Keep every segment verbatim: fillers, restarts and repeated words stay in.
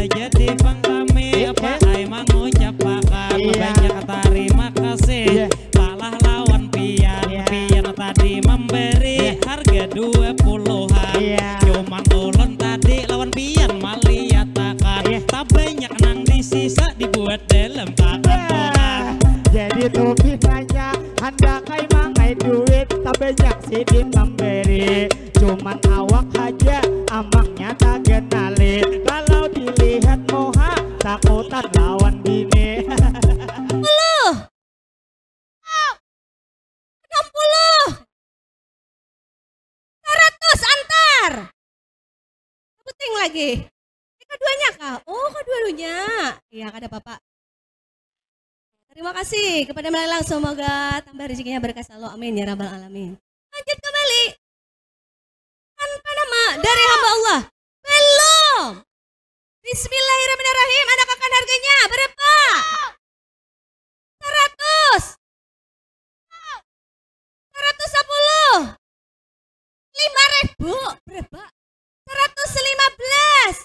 Jadi pang kami, eh, apa eh, ai mangucapakan, iya, banyak tarima kasih. Iya. Palah lawan pian, iya, pian tadi memberi, iya, harga dua puluhan. Iya. Cuman ulun tadi lawan pian maliatakan, iya, tabanyak nang disisa dibuat dalam kakampungan. Wah, jadi tu bisanya handak ai mangai duit, tabanyak sidin memberi. Cuman awak haja amangnya tagenali. Kalau dilihat muha, takutan lawan bini. Puluh. Enam puluh. Seratus, antar. Sebuting lagi. Eh, keduanya kah? Oh, kedua-duanya. Iya, kada apa-apa. Terima kasih kepada melelang, semoga tambah rezekinya berkah selalu. Amin ya rabbal alamin. Lanjut kembali. Tanpa nama dari hamba Allah. Belum. Bismillahirrahmanirrahim. Anak akan harganya berapa? Seratus. Seratus sepuluh. Lima ribu. Berapa? Seratus lima belas.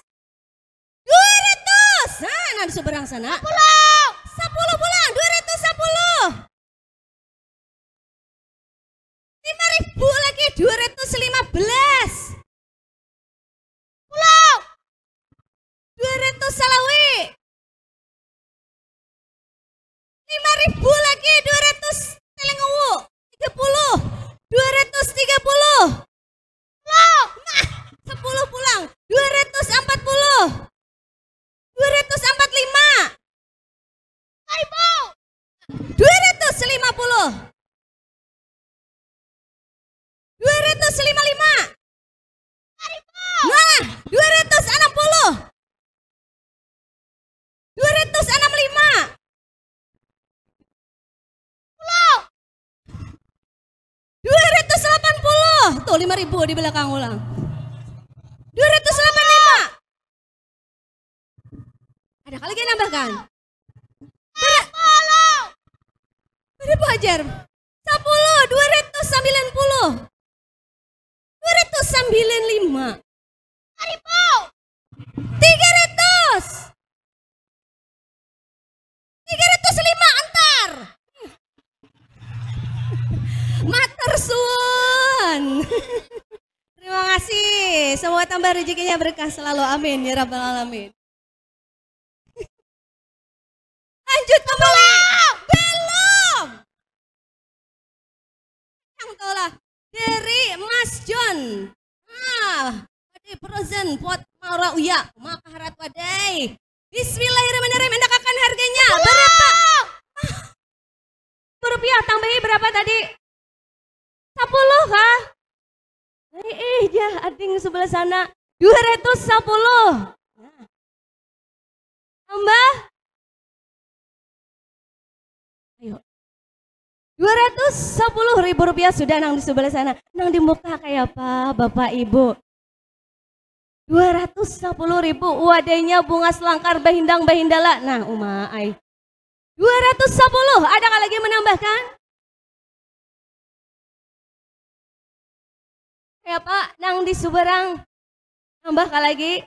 Dua ratus. Nah, nah, di seberang sana. Sepuluh. Sepuluh pulang. Dua ratus sepuluh. Lima ribu lagi. Dua ratus lima belas. Pulau. Dua ratus salawi. Lima ribu lagi, dua ratus telinguwu. Tiga puluh. Dua ratus tiga puluh. Pulau. Nah, sepuluh pulang. Dua ratus empat puluh. Dua ratus empat lima. Seribu. Dua ratus lima puluh. Dua ratus lima lima. Nah, dua ratus enam puluh. Dua ratus enam lima. Dua ratus delapan puluh. Tuh, lima ribu di belakang ulang. Dua ratus delapan lima. Ada kah lagi nambahkan? Ber-, sepuluh. Berapa, Jar? Sepuluh, dua ratus sembilan puluh. Dua ratus sembilan lima. Seribu. Tiga ratus. Tiga ratus lima, antar. Matur suwun. Terima kasih. Semoga tambah rezekinya berkah selalu. Amin ya rabbal alamin. Lanjut kembali. Belum. Yang taulah dari Mas John. Ah, wadai frozen pot Maura Uya. Maka harat wadai. Bismillahirrahmanirrahim. Enda kakan harganya. Berapa? Ah, rupiah, tambahi berapa tadi? Sepuluh kah? Eh, eh, ya, ading sebelah sana. Dua ratus sepuluh. Nah. Tambah. Ayo. Dua ratus sepuluh ribu rupiah sudah nang di sebelah sana. Nang di muka kayak apa, Bapak Ibu? Dua ratus sepuluh ribu, wadainya bunga selangkar bahindang bahindala. Nah, uma ai. Dua ratus sepuluh, ada kah lagi menambahkan? Kayak apa? Nang di subarang. Nambah kah lagi?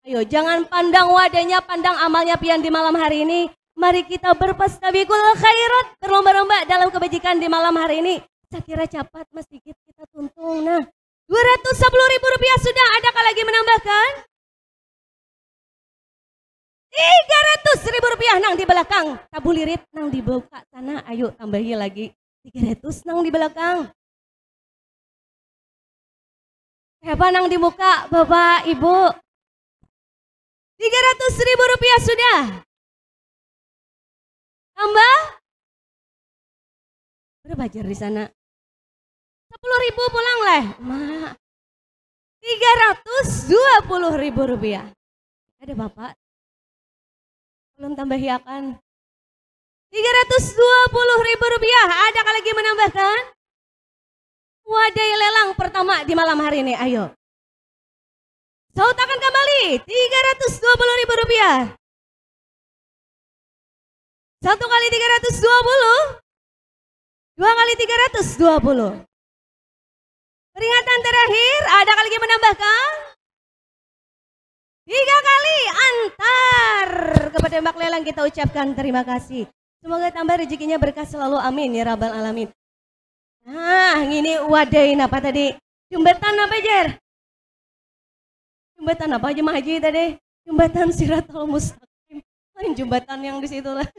Ayo, jangan pandang wadahnya, pandang amalnya pian di malam hari ini. Mari kita berfastabiqul khairat, berlomba-lomba dalam kebajikan di malam hari ini. Sakira capat, masih kita tuntung. Nah, dua ratus sepuluh ribu rupiah sudah, ada kah lagi menambahkan? Tiga ratus ribu rupiah nang di belakang. Tabulirit nang dibuka sana. Ayo tambahi lagi. Tiga ratus nang di belakang. Siapa nang di muka, Bapak, Ibu? Tiga ratus ribu rupiah sudah. Tambah? Berapa jar di sana? Sepuluh ribu pulang leh. Mak. Tiga ratus dua puluh ribu rupiah. Ada Bapak? Belum tambahiakan. Tiga ratus dua puluh ribu rupiah. Ada kah lagi menambahkan? Wadai lelang pertama di malam hari ini. Ayo. Sautakan kembali. Tiga ratus dua puluh ribu rupiah. Satu kali tiga ratus dua puluh. Dua kali tiga ratus dua puluh. Peringatan terakhir, ada kah lagi menambahkan? Tiga kali, antar. Tembak lelang kita ucapkan terima kasih. Semoga tambah rezekinya berkah selalu, amin ya rabbal alamin. Nah, ini wadai napa tadi? Jembatan apa, Jer? Jembatan apa aja Mah Haji tadi? Jembatan Siratal Mustaqim. Lain jembatan yang di situ lah.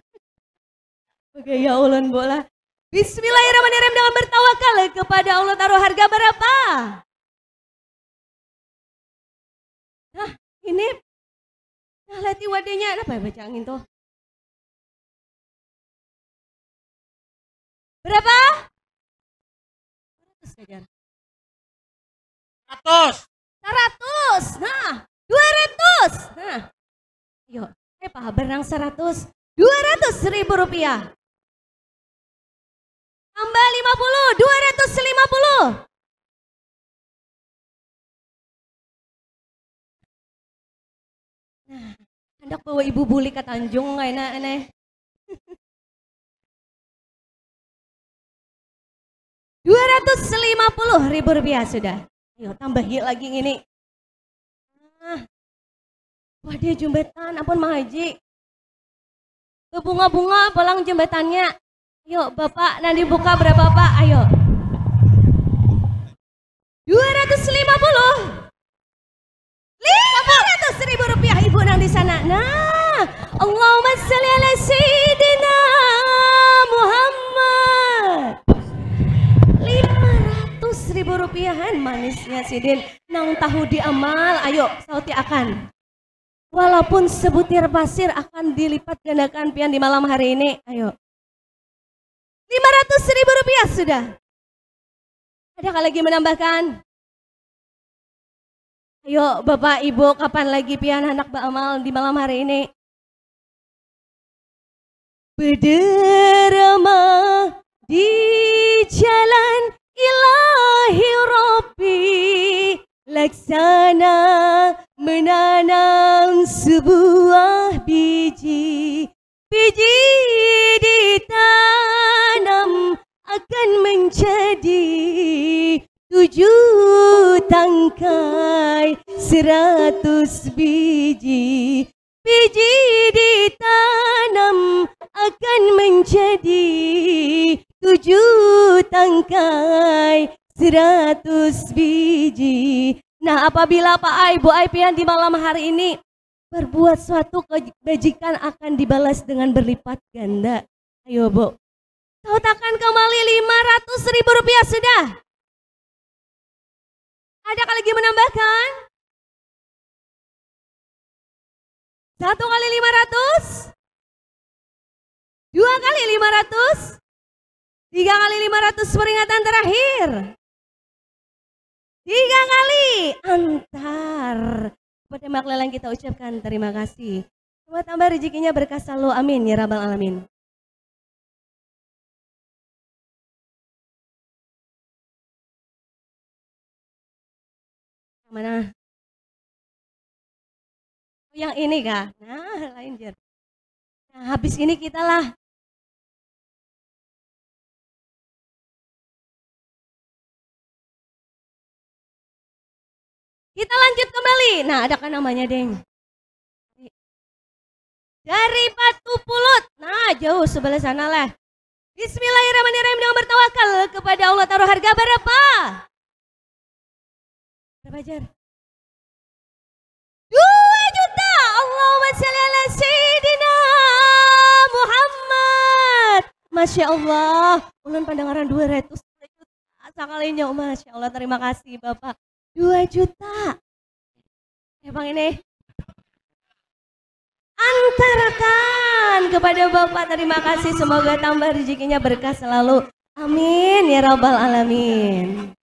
Bagaya ulun bola. Bismillahirrahmanirrahim, dengan bertawakal kepada Allah, taruh harga berapa? Nah, ini, nah, leti wadahnya apa ya, baca angin tuh? Berapa? Seratus saja. Seratus. Seratus. Nah, dua ratus. Nah. Yuk, eh, Pak Habar nang seratus. Dua ratus ribu rupiah. Tambah lima puluh, dua ratus lima puluh. Nah, handak bawa ibu buli ka Tanjung kaina aneh. Dua ratus lima puluh ribu rupiah sudah. Ayo, tambahi lagi ini. Nah. Wah, dia jembatan, ampun, Mang Haji. Bebunga-bunga pulang jembatannya. Ayo, Bapak, nanti buka berapa, Pak? Ayo. Dua ratus lima puluh. Lima ratus ribu rupiah, Ibu, nang di sana. Nah, Allahumma sholli ala Sayyidina Muhammad. Lima ratus ribu rupiahan manisnya sidin nang tahu diamal. Ayo, sauti akan. Walaupun sebutir pasir akan dilipat gandakan pian di malam hari ini. Ayo. Lima ratus ribu rupiah sudah. Adakah lagi menambahkan? Ayo, Bapak, Ibu, kapan lagi pian handak beramal di malam hari ini? Bederama di jalan Ilahi Rabbi, laksana menanam sebuah biji. Biji ditanam akan menjadi tujuh tangkai seratus biji. Biji ditanam akan menjadi tujuh tangkai seratus biji. Nah, apabila Pak Ai, Bu Ai pian di malam hari ini berbuat suatu kebajikan akan dibalas dengan berlipat ganda. Ayo, Bu. Sautakan kembali lima ratus ribu rupiah sudah. Adakah lagi menambahkan? Satu kali lima ratus, dua kali lima ratus, tiga kali lima ratus, peringatan terakhir. Tiga kali. Antar. Kepada Mak Lelang kita ucapkan terima kasih. Semoga tambah rezekinya berkah selalu. Amin ya rabbal alamin. Yang mana? Yang ini kah? Nah, lain, Jer. Nah, habis ini kita lah. Kita lanjut kembali. Nah, ada kan namanya, Deng? Dari Batu Pulut. Nah, jauh sebelah sana lah. Bismillahirrahmanirrahim, dengan bertawakal kepada Allah, taruh harga berapa? Berapa, Jar? Dua juta. Allahumma sholli ala Sayyidina Muhammad. Masya Allah, ulun pandangaran dua ratus juta sakalinya. Masya Allah, terima kasih, Bapak. Dua juta. Ya, Bang, ini. Antarakan kepada Bapak, terima kasih. Semoga tambah rezekinya berkah selalu. Amin ya rabbal alamin.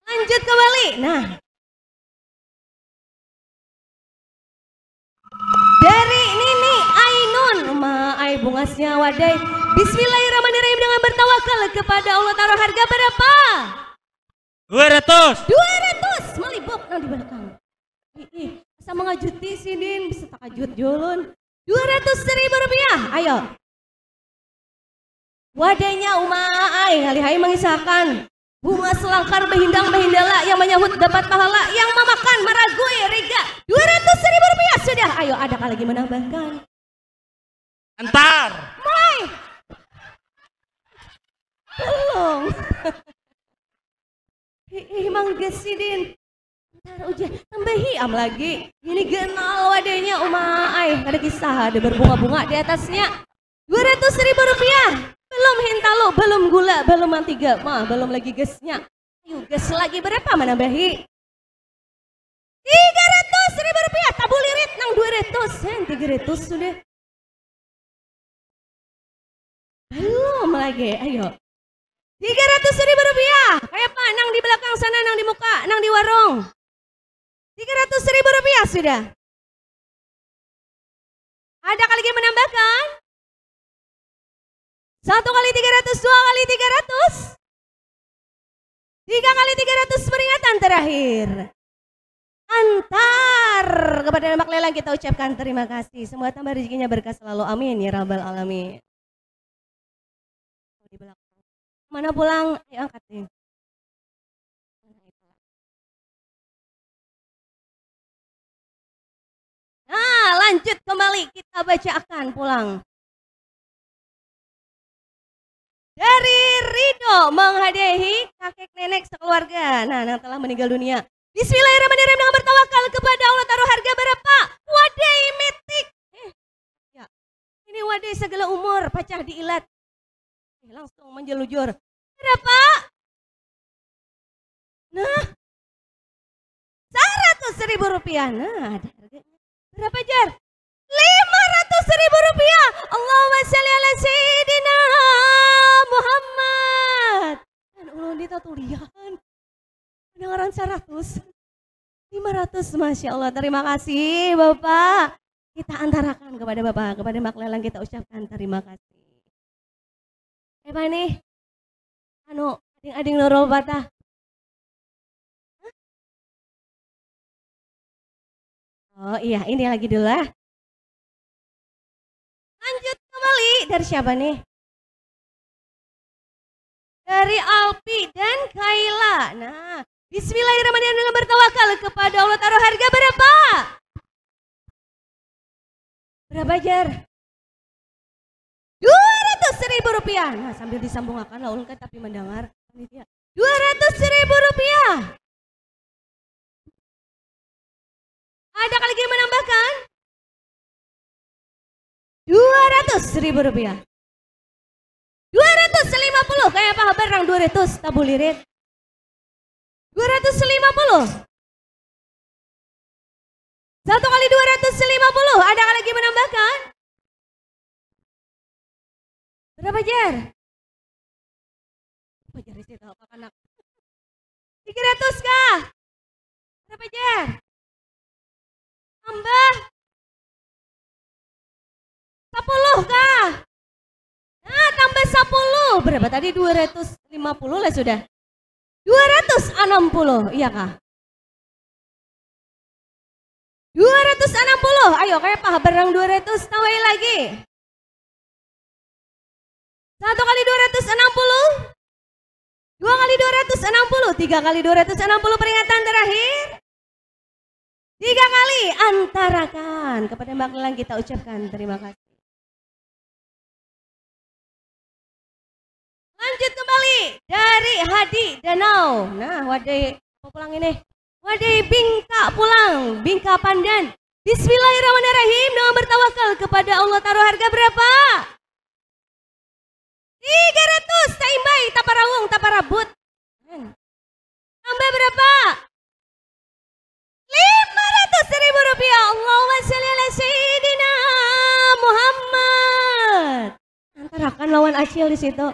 Lanjut kembali. Nah. Dari Nini Ainun. Ma ai bungasnya, wadai. Bismillahirrahmanirrahim, dengan bertawakal kepada Allah, taruh harga berapa? Dua ratus. Dua ratus. Malibok nang di belakang. Ih, ih. Asa mangajuti sidin, bisa takajut jua ulun. Dua ratus ribu rupiah. Ayo. Wadainya, Uma ai, ngalihai mangisahakan. Bunga selangkar bahindang bahindala, yang manyahut dapat pahala, yang mamakan maragui riga. Dua ratus ribu rupiah sudah. Ayo, adakah lagi manambahkan? Antar. Mai. Belum. Ih, ih, Mang Ges sidin. Antar ujar, tambahi am lagi. Ini ganal wadahnya, uma ai. Ada kisah, ada berbunga-bunga di atasnya. Dua ratus ribu rupiah. Belum hintalu, belum gula, belum mantiga. Mah, belum lagi gesnya. Ayo, ges lagi, berapa menambahi? Tiga ratus ribu rupiah, tabulirit nang dua ratus. Hen, tiga ratus sudah. Belum lagi, ayo. Tiga ratus ribu rupiah. Kayak apa? Nang di belakang sana, nang di muka, nang di warung. Tiga ratus ribu rupiah sudah. Ada lagi menambahkan? Satu kali tiga ratus, dua kali tiga ratus, tiga kali tiga ratus, peringatan terakhir. Antar kepada Mak Lelang kita ucapkan terima kasih. Semoga tambah rezekinya berkah selalu. Amin ya rabbal alamin. Di belakang. Mana pulang? Ayo angkat nih. Nah, lanjut kembali kita bacakan pulang. Dari Ridho menghadiahi kakek nenek sekeluarga. Nah, yang telah meninggal dunia. Bismillahirrahmanirrahim, dengan bertawakal kepada Allah, taruh harga berapa? Wadai metik. Eh, ya. Ini wadai segala umur, pacah diilat. Eh, langsung menjelujur. Berapa? Nah, seratus ribu rupiah. Nah, ada harganya. Berapa, Jar? Lima ratus ribu rupiah. Allahumma sholli ala Sayyidina Muhammad. Kan ulun di tatulian. Kedengaran seratus. Lima ratus, Masya Allah. Terima kasih, Bapak. Kita antarakan kepada Bapak, kepada Mak Lelang kita ucapkan terima kasih. Apa nih? Anu, ading-ading Nurul Fatah. Hah? Oh iya, ini lagi dulu lah. Lanjut kembali. Dari siapa nih? Dari Alpi dan Kaila. Nah, bismillahirrahmanirrahim, dengan bertawakal kepada Allah, taruh harga berapa? Berapa, Jar? Dua ratus ribu rupiah. Nah, sambil disambungakan lah ulun kan tapi mendengar panitia. Dua ratus ribu rupiah. Ada lagi menambahkan? Dua ratus ribu rupiah. Dua ratus lima puluh, kayak apa habar nang dua ratus tabulirit? Dua ratus lima puluh. Satu kali dua ratus lima puluh, ada lagi menambahkan? Berapa, Jar? Apa, Jar, isi tahu kakanak? Tiga ratus kah? Berapa, Jar? Tambah sepuluh kah? Nah, tambah sepuluh. Berapa tadi? Dua ratus lima puluh lah sudah. Dua ratus enam puluh, iya kah? Dua ratus enam puluh. Ayo, kayak apa habar nang dua ratus? Tawai lagi. Satu kali dua ratus enam puluh. Dua kali dua ratus enam puluh. Tiga kali dua ratus enam puluh, peringatan terakhir. Tiga kali antarakan kepada Mak Lelang, kita ucapkan terima kasih. Lanjut kembali dari Hadi Danau. Nah, wadai apa pulang ini? Wadai bingka pulang, bingka pandan. Bismillahirrahmanirrahim, dengan bertawakal kepada Allah, taruh harga berapa? Tiga ratus, taimbai, taparawung, taparabut. Tambah berapa? Lima ratus ribu rupiah. Allahumma sholli ala Sayyidina Muhammad. Antarakan lawan Acil di situ.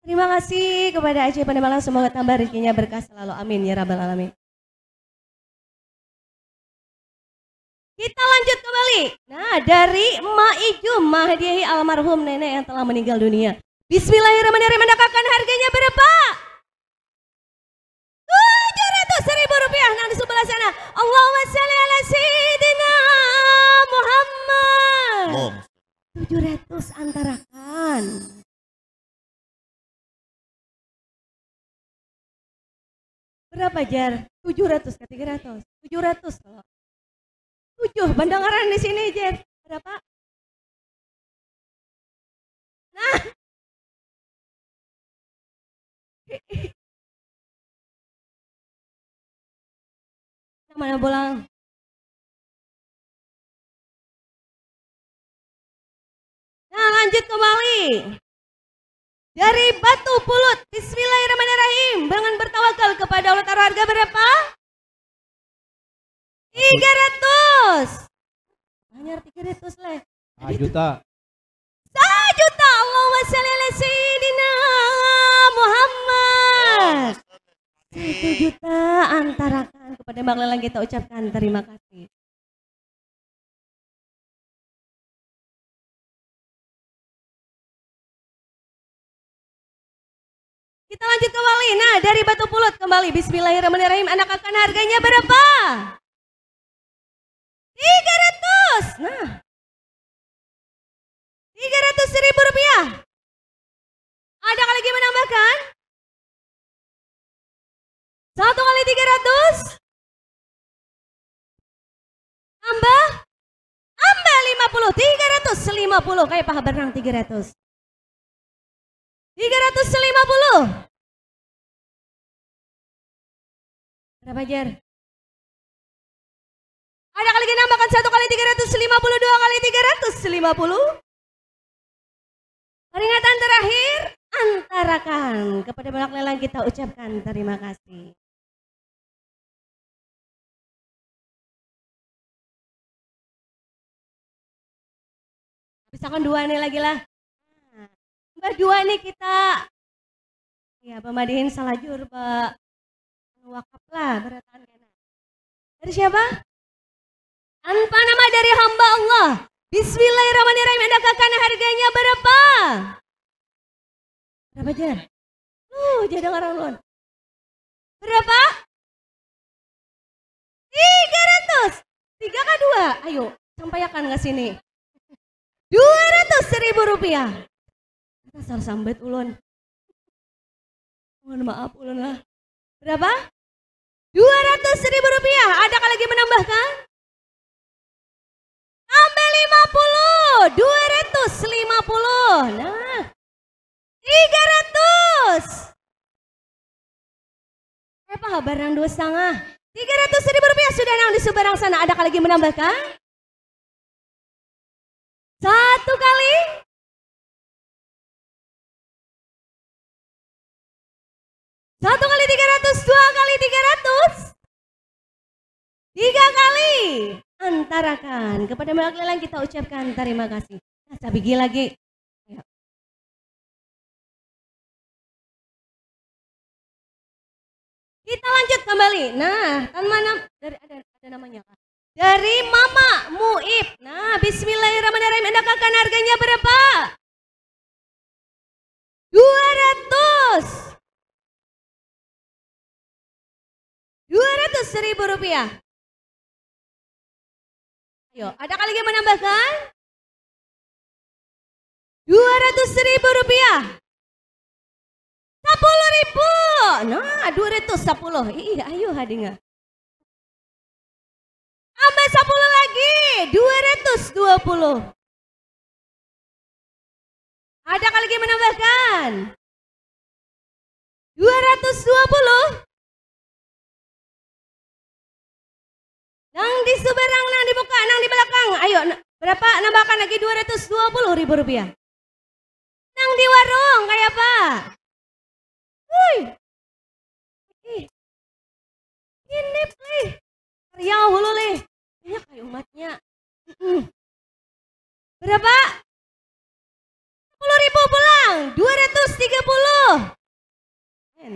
Terima kasih kepada Acil Pandamalang. Semoga tambah rezekinya berkah selalu. Amin ya rabbal alamin. Kita lanjut kembali. Nah, dari Emak Ijum menghadiahi almarhum nenek yang telah meninggal dunia. Bismillahirrahmanirrahim. Andakakan harganya berapa? Tujuh ratus ribu rupiah nang di sebelah sana. Allahumma sholli ala Sayyidina Muhammad. Tujuh ratus antarakan. Berapa, Jar? Tujuh ratus ke tiga ratus? Tujuh ratus kalau. Tujuh, bandangaran di sini, Jar. Berapa? Nah. Mana pulang? Nah, lanjut kembali. Dari Batu Pulut. Bismillahirrahmanirrahim. Dengan bertawakal kepada Allah Ta'ala, harga berapa? Tiga ratus. Hanyar tiga ratus leh. Sajuta. Sajuta. Allahumma shalli ala sayyidina Muhammad. Satu juta antarakan kepada Mak Lelang, kita ucapkan terima kasih. Kita lanjut kembali. Nah, dari Batu Pulut kembali. Bismillahirrahmanirrahim. Anak akan harganya berapa? Tiga ratus. Nah. Tiga ratus ribu rupiah. Ada lagi menambahkan? Satu kali tiga ratus. Tambah. Tambah lima puluh. Tiga ratus lima puluh. Kayak paha barang tiga ratus. Tiga ratus lima puluh. Berapa, Jar? Ada kali lagi nambahkan satu kali tiga ratus lima puluh, dua kali tiga ratus lima puluh. Peringatan terakhir, antarakan kepada Mak Lelang, kita ucapkan terima kasih. Habis akan dua nih lagi lah. Nah, tambah dua nih kita. Ya, pemadihin salajur, ba-, wakaf lah, berataan kena. Dari siapa? Tanpa nama, dari hamba Allah. Bismillahirrahmanirrahim. Anda kakana harganya berapa? Berapa, Jar? Uh, jadi orang lon. Berapa? Tiga ratus. Tiga kah dua? Ayo, sampaikan ke sini. Dua ratus ribu rupiah. Kasar sambat ulun. Mohon maaf ulun lah. Berapa? Dua ratus ribu rupiah. Ada kah lagi menambahkan? Tambah lima puluh. Dua ratus lima puluh. Nah. Tiga ratus. Apa kabar nang dua setengah? Tiga ratus ribu rupiah sudah nang di seberang sana. Ada kah lagi menambahkan? Satu kali. Satu kali tiga ratus, dua kali tiga ratus. Tiga kali. Antarakan. Kepada Mak Lelang kita ucapkan terima kasih. Nah, sabigi lagi. Ya. Kita lanjut kembali. Nah, tan mana dari ada ada namanya kah? Dari Mama Muib. Nah, bismillahirrahmanirrahim. Anda kakana harganya berapa? Dua ratus. Dua ratus ribu rupiah. Ayo, ada kah lagi menambahkan? Dua ratus ribu rupiah. Sepuluh ribu. Nah, dua ratus sepuluh. Ih, ayo hadinga. Tambah sepuluh lagi, dua ratus dua puluh. Ada kah lagi menambahkan? Dua ratus dua puluh. Nang di seberang, nang di muka, nang di belakang. Ayo, na-, berapa? Nambahkan lagi dua ratus dua puluh ribu rupiah. Nang di warung, kaya apa? Hui. Ih. Ini, lih. Karya hulu, lih. Banyak kayu umatnya. Mm-mm. Berapa? Sepuluh ribu pulang. Dua ratus tiga puluh. Men.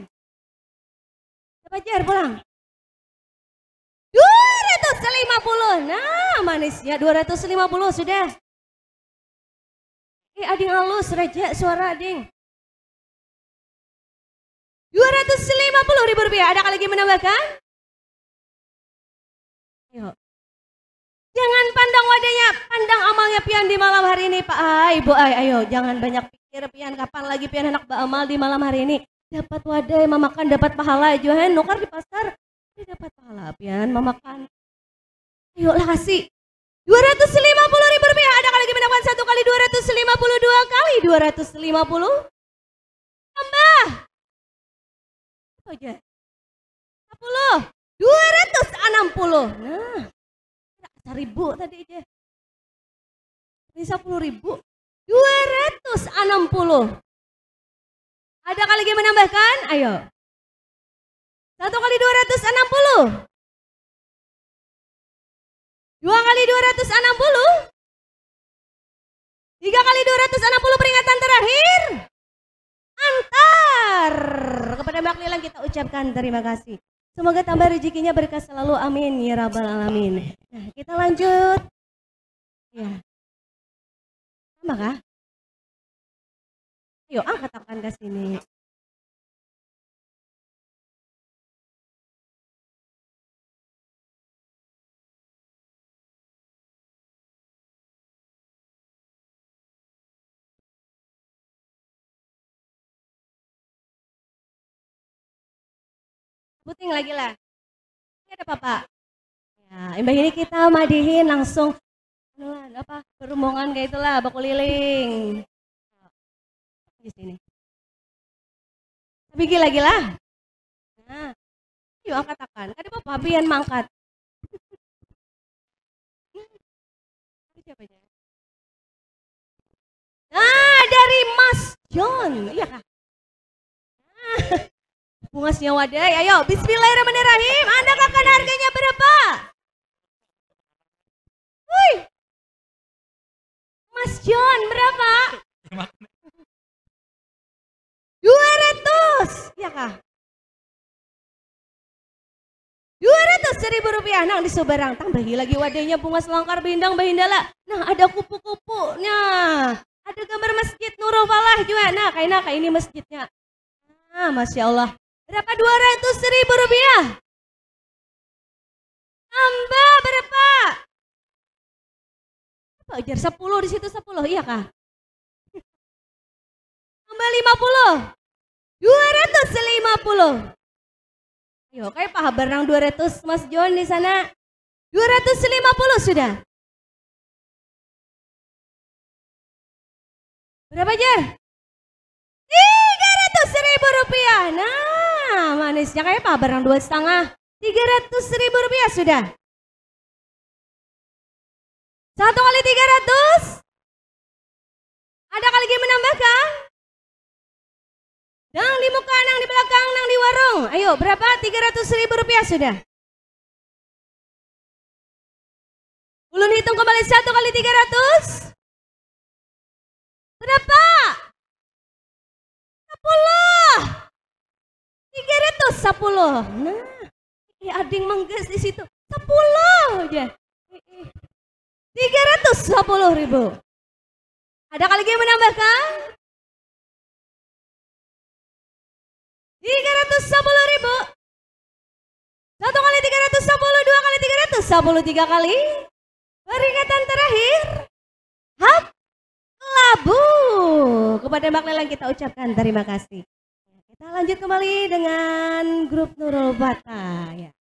Berapa jar pulang? Dua ratus lima puluh. Nah, manisnya dua ratus lima puluh sudah. Eh, ading halus, raja, suara, ading. Dua ratus lima puluh ribu rupiah. Ada kah lagi menambahkan? Ayo. Jangan pandang wadahnya, pandang amalnya pian di malam hari ini, Pak ai, Bu ai. Ayo, jangan banyak pikir pian, kapan lagi pian handak baamal di malam hari ini. Dapat wadai mamakan, dapat pahala jua, heh, nukar di pasar. Ini dapat pahala pian mamakan. Ayo lah, kasih. Dua ratus lima puluh ribu rupiah. Satu kali dua ratus lima puluh, dua kali dua ratus lima puluh. Tambah. Apa aja? Sepuluh. Dua ratus enam puluh. Nah, seribu tadi aja. Ini sepuluh ribu. Dua ratus enam puluh. Ada kali lagi menambahkan? Ayo. Satu kali dua ratus enam puluh. Dua kali dua ratus enam puluh. Tiga kali dua ratus enam puluh, peringatan terakhir. Antar. Kepada Mbak Lilang kita ucapkan terima kasih. Semoga tambah rezekinya, berkah selalu. Amin ya rabbal alamin. Nah, kita lanjut. Ya. Tambah kah? Ayo, angkat akan ke sini. Puting lagi lah. Ini ada papa. Ya, imbah ini kita madihin langsung, anu lah, apa, berumbungan kayak itulah, bakuliling. Di sini. Tapi gila-gila. Nah, yuk angkat akan. Kada apa-apa, pian mangkat. Ini siapa aja? Nah, dari Mas John. Iya kah? Nah, bungasnya wadai. Ayo, bismillahirrahmanirrahim. Anak akan harganya berapa? Wih. Mas John, berapa? Dua ratus. Iya kah? Dua ratus ribu rupiah nang di subarang. Tambahi lagi wadainya bungas langkar bindang bahindala. Nah, ada kupu-kupunya. Ada gambar Masjid Nurul Falah jua. Nah, kaina, kaini masjidnya. Nah, Masya Allah. Berapa? Dua ratus ribu rupiah. Tambah berapa? Apa ujar? Sepuluh di situ, sepuluh, iya kah? Tambah lima puluh. Dua ratus lima puluh. Ayo, kayak apa habar nang dua ratus, Mas John, di sana? Dua ratus lima puluh sudah. Berapa, Jer? Tiga ratus ribu rupiah. Nah, manisnya kayak apa barang dua setengah. Tiga ratus ribu rupiah sudah. Satu kali tiga ratus. Ada kali lagi menambahkan? Nang di muka, nang di belakang, nang di warung. Ayo, berapa? Tiga ratus ribu rupiah sudah. Ulun hitung kembali, satu kali tiga ratus. Berapa? Sepuluh. Tiga ratus sepuluh. Nah, iya, ading menggas di situ. Sepuluh aja. Tiga ratus sepuluh ribu. Ada kali lagi menambahkan? Tiga ratus sepuluh ribu. Satu kali tiga ratus sepuluh, dua kali tiga ratus sepuluh, tiga kali. Peringatan terakhir. Hap labu. Kepada Mak Leleng kita ucapkan terima kasih. Kita lanjut kembali dengan grup Nurul Bata, ya.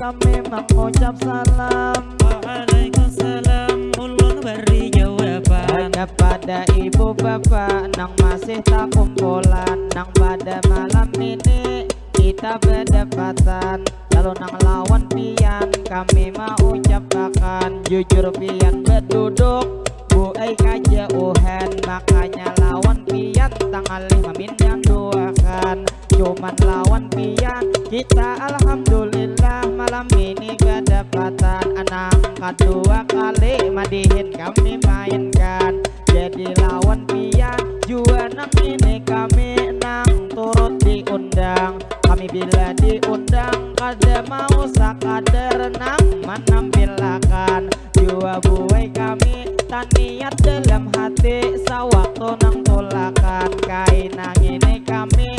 Kami mengucap salam. Waalaikumsalam, ulun beri jawaban. Ada pada ibu bapa nang masih takumpulan, nang pada malam ini kita bedapatan. Lalu nang lawan pian kami mau ucapakan, jujur pian beduduk buai kajauhan, makanya lawan pian tangalih mamindanduakan. Cuman lawan pian kita alhamdulillah malam ini bedapatan, anang kadua kali madihin kami mainkan. Jadi lawan pian jua nang ini kami nang turut diundang. Kami bila diundang kada mau sakadar nang manampilakan. Jua buai kami taniat dalam hati sawaktu nang tulakan. Kaina ngini kami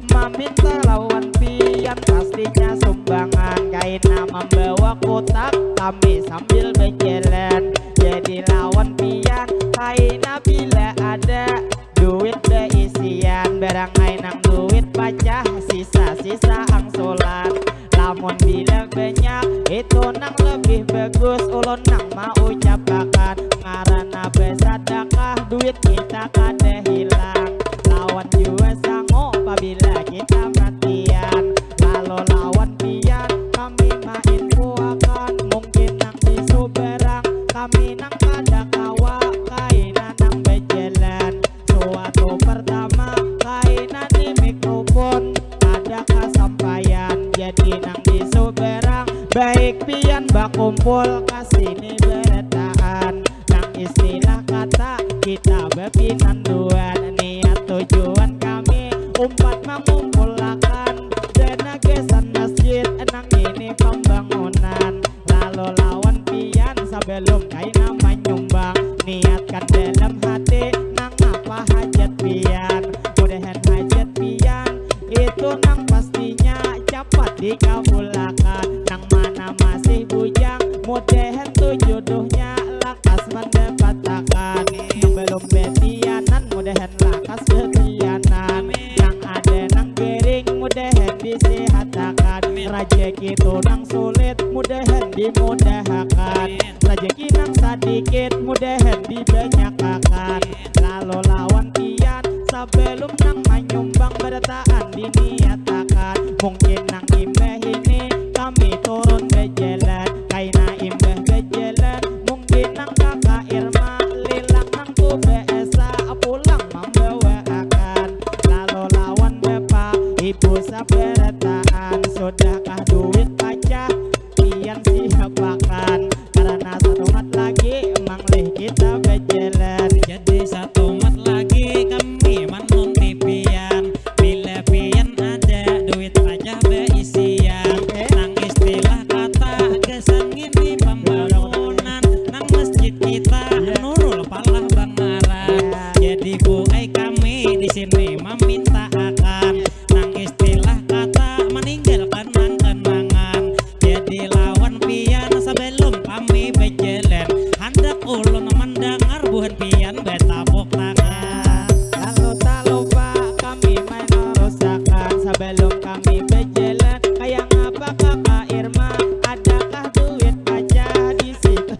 maminta lawan pian pastinya sumbangan. Kaina mambawa kutak kami sambil bajalan. Jadi lawan pian kaina bila ada duit baisian, barang ai nang duit pacah, sisa-sisa angsulan. Lamun bila banyak, itu nang lebih bagus. Ulun nang maucapakan, ngarana basadakah, duit kita kada hilang. Lawan jua sangu pabila kita matian. Lalu lawan pian, kami mainfoakan, mungkin nang di subarang, kami nang kada kawa, kaina nang bajalan. Suatu pertama, kaina ni mikrofon, kada kasampaian. Jadi nang di subarang, baik pian bakumpul ka sini barataan. Nang istilah kata, kita bapinanduan. Niat tujuan kami, umpat mangumpulakan dana gasan masjid, nang ini pambangunan. Lalu lawan pian sabalum kaina manyumbang, niatkan dalam hati nangapa hajat pian. Mudahan hajat pian itu nang pastinya capat dikabulakan. Nang mana masih bujang, mudahan tu jodohnya lakas mandapatakan. Nang balum batianan, mudahan lakas batianan. Nang ada nang garing, mudahan disihatakan. Rajaki tu nang sulit, mudahan dimudahakan. Rajaki nang sadikit, mudahan dibanyakakan. Lalu lawan pian, sabalum nang manyumbang barataan diniatakan. Mungkin nang imbah ini kami turun bajalan, kaina imbah bajalan, mungkin nang K K Irma lilang nang tu baasa pulang mambawaakan. Lalu lawan bapa ibu sabarataan, sudahkah duit pacah pian siapakan? Karana satumat lagi manglih kita bajalan. Jadi satumat lagi kami manunti pian. Bila pian ada duit pacah baisian. Oke. Nang istilah kata gasan ngini pambangunan. Nang masjid kita Nurul palah bangaran. Iya. Jadi buai kami di sini mamintaakan. Nang istilah kata maninggalkan nang kenangan. Jadi lawan pian sabalum kami bajalan, handak ulun mandangar buhan pian batapuk tangan. Lalu tak lupa kami menerusakan, sabalum kami bajalan, kaya ngapa K K Irma, adakah duit pacah di situ?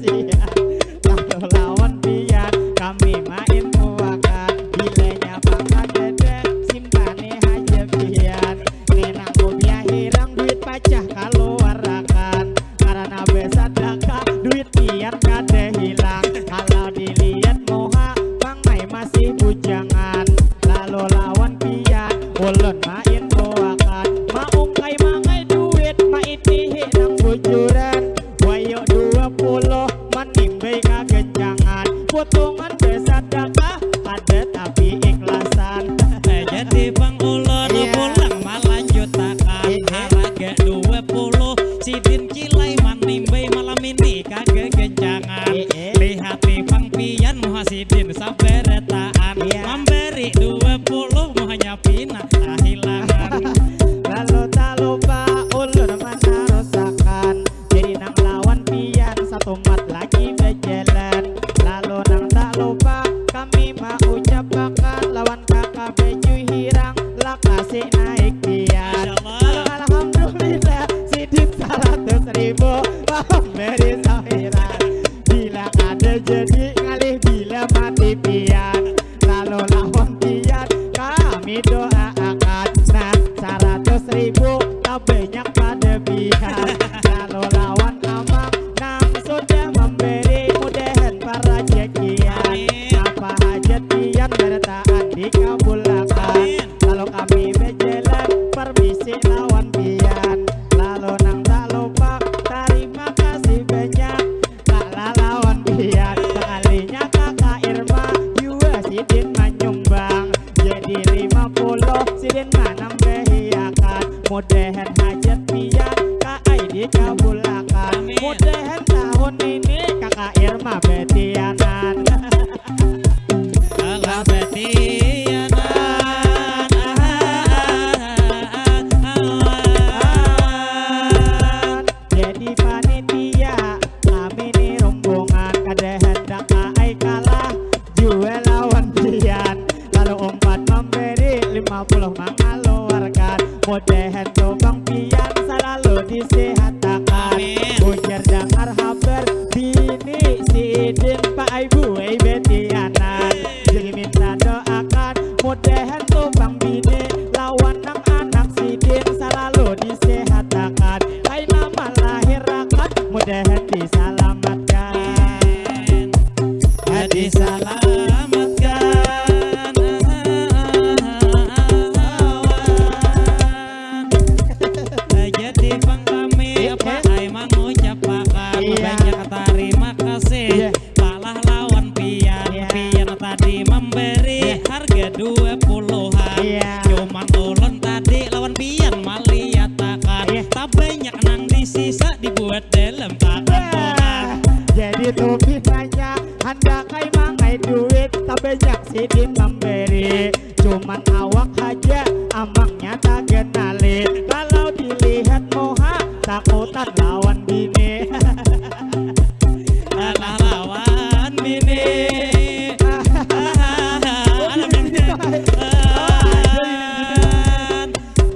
Sia. Lalu lawan pian kami mainfoakan, bilanya pakadada simpani haja pian. Ni nang kupiah hirang duit pacah kaluarakan, karana basadakah duit pian kada hilang. Kalau dilihat muha pang ai masih bujangan, lalu lawan pian ulun mainfoakan, maungkai mangai duit maitihi nang bujuran. Wayuk dua puluh manimbai kagancangan, potongan basadakah kada tapi ikhlasan. Eh, jadi pang ulun Iya. pulang malanjutakan Iya. haraga dua puluh, sidin cilai manimbai malam ini kagagancangan. Iya. Lihati pang pian muha sidin sabarataan. Iya. Mambari dua puluh muhanya pina kahilangan. Lalu tak lupa ulun manarusakan, jadi nang lawan pian satumat lagi bajalan. Lalu nang tak lupa kami maucapakan lawan K K baju hirang, lakasi naik pian. Masya Allah. Lalu alhamdulillah sidin salah tibu, memberi sampiran. Bila kada jadi ngalih, bila mati pian, lalu lawan pian kami doaakan. Nah, saratus ribu tabanyak pada pian, lalu lawan amang nang sudah memberi, mudahan parajakian. Amin. Apa hajat pian barataan dikabulakan. Amin. Lalu kami bajalan, permisi lawan pian. Lalu nang tak lupa, tarima kasih banyak, kalah lawan pian. Sekalinya Kakak Irma jua sidin manyumbang, jadi lima puluh sidin manambahiakan. Mudahan hajat pian kaai dikabulakan. Amin. Mudahan tahun ini Kakak Irma betianan. Alah betianan. Jadi panitia, kami ni rombongan, kada handak kaai kalah jua lawan pian. Lalu umpat memberi, lima puluh mangaluarkan. Mudahan tu pang pian salalu disihatakan. Amin. Ujar dangar habar bini sidin, Pak ai Bu ai betianan. Jadi minta doakan, mudahan tu pang bini lawan nang anak sidin salalu disihatakan. Kaina malahirakan, mudahan disalamatkan. Disalamatkan. Jadi pang kami, eh, apa eh, ai mangucapakan, iya, banyak tarima kasih. Iya. Kalah lawan pian, iya, pian tadi memberi, iya, harga dua puluhan. Iya. Cuman ulun tadi lawan pian maliatakan. Iya. Tabanyak nang disisa dibuat dalam katampungan. Wah, jadi tu pinanya handak ai mangai duit, tabanyak sidin memberi. Cuman awak haja amangnya taganali. Kalau dilihat muha, takutan lawan bini. Alah lawan bini. Alah bini.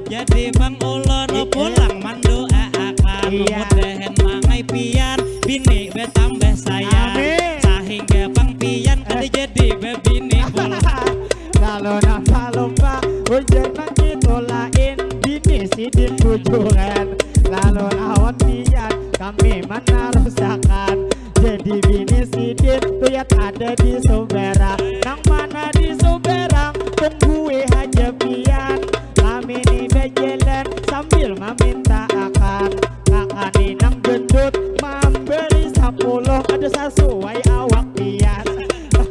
Jadi pang ulun, eh, eh, pulang mandoaakan, iya, mudahan mangai pian bini batambah sayang. Amin. Sahingga pang pian kada, iya, jadi babini pulang. Lalu nang talupa, ujar nang itu lain, bini sidin bujuran. Lalu lawan pian kami manarusakan. Jadi bini sidin tuyat ada di Subarang. Nang mana di Subarang, tunggui haja pian. Kami ni bajalan sambil mamintaakan. Kakak ni nang gendut mambari sapuluh, kada sasuai awak pian.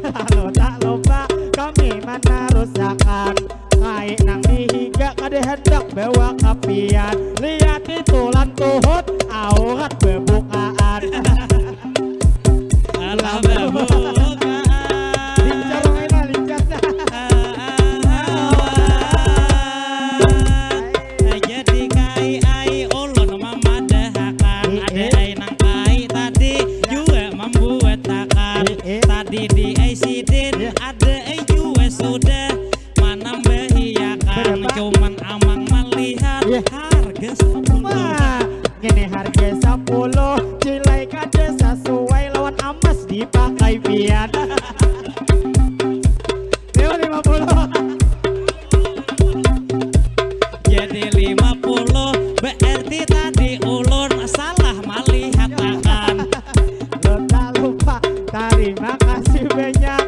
Lalu tak lupa kami manarusakan. Kai nang di higa kada handak bawa ka pian. Lihat itu lan tuhut aurat babukaan. Alah babukaan. Lincar, Maila, lincar. Jadi kai ai ulun mamadahakan, eh, ada eh, ai nang kai tadi, ya, jua mambuatakan. Eh, eh. Tadi di ai sidin, ya, ada ai jua sudah manambahiakan. Berapa? Cuman amang malihat, iya, harga sapuluh. Wah, ngini harga sapuluh, cilai kada sasuai lawan amas dipakai pian. Lima, lima puluh. Jadi lima puluh, berarti tadi ulun salah malihatakan. Lo tak lupa, tarima kasih banyak.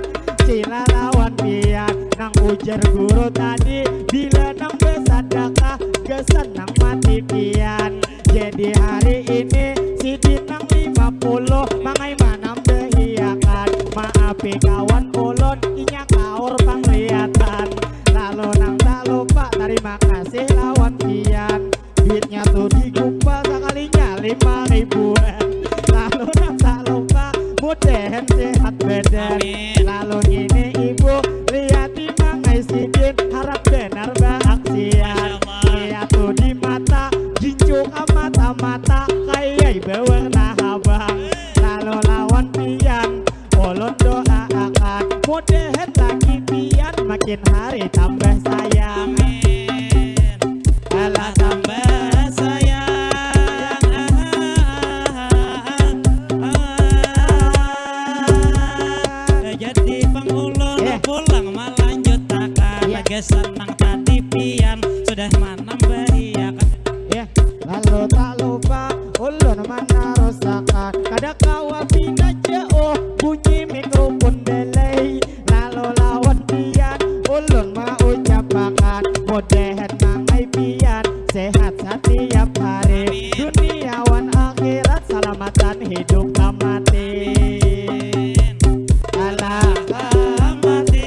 Sila lawan pian, nang ujar guru tadi, bila nang basadakah, gasan nang mati pian. Jadi hari ini sidin nang lima puluh mangai manambahiakan. Maapi kawan ulun, inya kaur panglihatan. Lalu nang tak lupa, tarima kasih lawan pian. Duitnya tu digumpal sakalinya lima ribuan. Lalu nang tak lupa, mudahan sehat badan. Amin. Lalu ngini ibu, lihati mangai sidin, harat banar baaksian. Masya Allah. Lihat tu di mata, jincu ka mata-mata, kayai bawarna habang. Lalu lawan pian, ulun doaakan, mudahan laki pian makin hari tambah sayang. Amin. Alah tambah sayang. Kada kawa pina jauh bunyi mikrofon belai. Lalu lawan pian ulun maucapakan, mudahan mangai pian sehat satiap hari. Amin. Dunia wan akhirat salamatan hidup ka mati. Amin. Alah ka mati.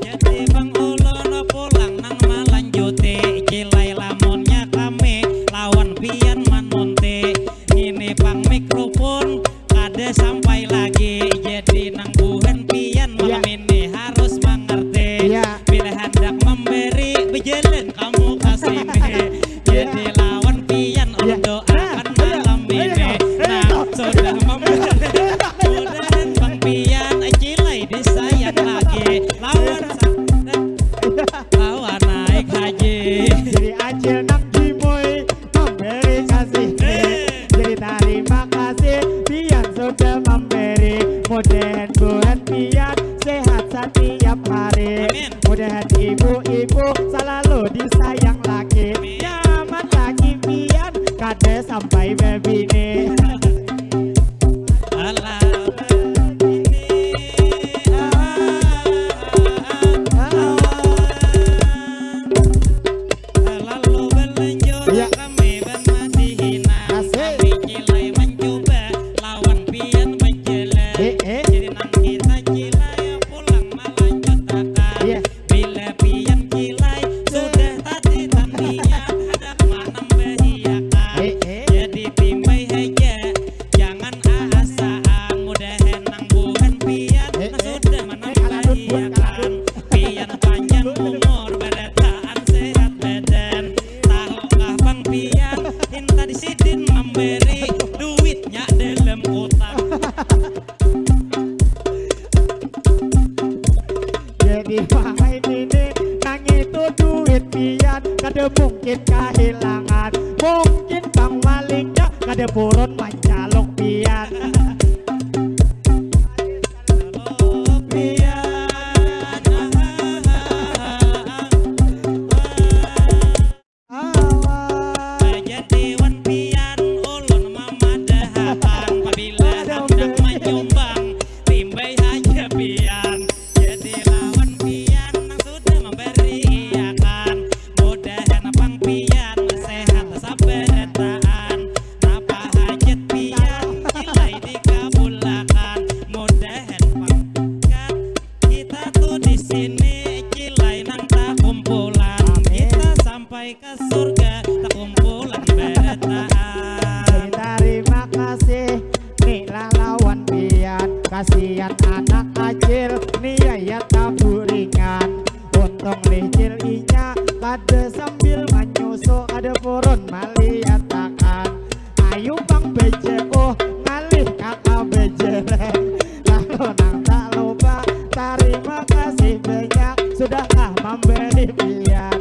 Jadi bang ulun pulang nang malanjuti, cilai lamunnya kami lawan pian manunti. Ngini pang mikrofon kada sampai lagi, jadi nang buhan pian malam ini harus mangarti. Iya. Bila handak mambari, bajalan kamu ka sini. Jadi lawan pian ulun doakan malam ini. Nah, sudah mambari, mudahan bang pian cilai disayang lagi. Lawan sa-, lawan naik haji. Jadi acil nang gimoi mambari kasih. Jadi tarima kasih pian sudah mambari. Mudahan buhan pian sehat satiap hari. Amin. Mudahan ibu-ibu salalu disayang laki. Amin. Nyaman laki pian kada sampai babini. Alah, babini. Ah, ah, ah, ah. Lalu balanjut. Iya. Kami bama dihina. Asik. Kami cilai mancuba lawan pian bajalan. Eh, eh. Jadi nang kita cilai pulang malanjutakan. Iya. Bila pian cilai sudah tadi tamian, handak manambahiakan. Eh, eh. Jadi timbai haja, jangan aasaan. Mudahan nang buhan pian, eh, eh, sudah, eh, kaladut, buat manambahiakan. Kaladut. Pian panjang umur, barataan sehat badan. Tahukah pang pian, inta di sidin mambari duitnya dalam utang. Jadi wahai nini, nang itu duit pian kada mungkin kahilangan. Mungkin pang malingnya kada purun mancaluk pian. Jadi wan pian ulun mamadahakan, pabila handak manyumbang, timbai haja pian. Jadi lawan pian nang sudah mambariakan, mudahan pang pian sehat sabarataan. Napa hajat pian cilai dikabulakan, mudahan pang pian kita tu di sini cilai nang takumpulan. Amin. Kita sampai ka surga takumpulan barataan. Jadi tarima kasih ni lah lawan pian, kasian anak acil ni ya, ya taburingan. Untung licil inya kada sambil manyusu, kada purun maliatakan. Ayu pang bejeko ngalih kaka bejereng. Lalu nang tak lupa, tarima kasih banyak sudah kah mambari pian.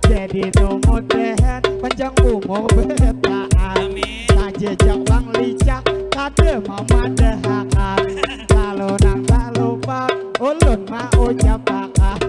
Jadi tu mudahan panjang umur berataan. Amin. Tajajak pang licak kada mamadahakan. Lalu nang tak lupa, ulun maucapakan,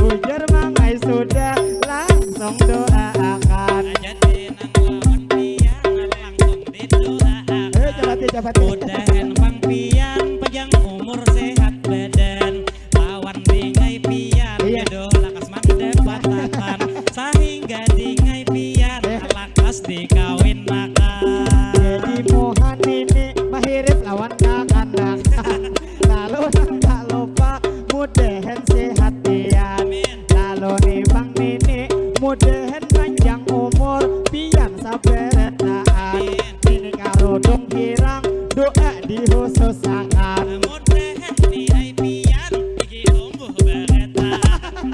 ujar mangai sudah langsung doaakan. Jadi nang lawan pian langsung didoaakan. Eh, capati, capati. Mudahan pang pian panjang umur sehat badan. Lawan dingai pian, iya, jodoh lakas mandapatakan. Sahingga dingai pian, eh, lakas dikawinakan. Jadi muhan ini mahirip lawan kakanak. Lalu nang tak lupa, mudahan sehat pian. Amin. Lalu ni bang nini, mudahan panjang umur pian sabarataan. Amin. Nini karudung hirang, doa dihususakan. Mudahan ni ai pian gigi tumbuh barataan.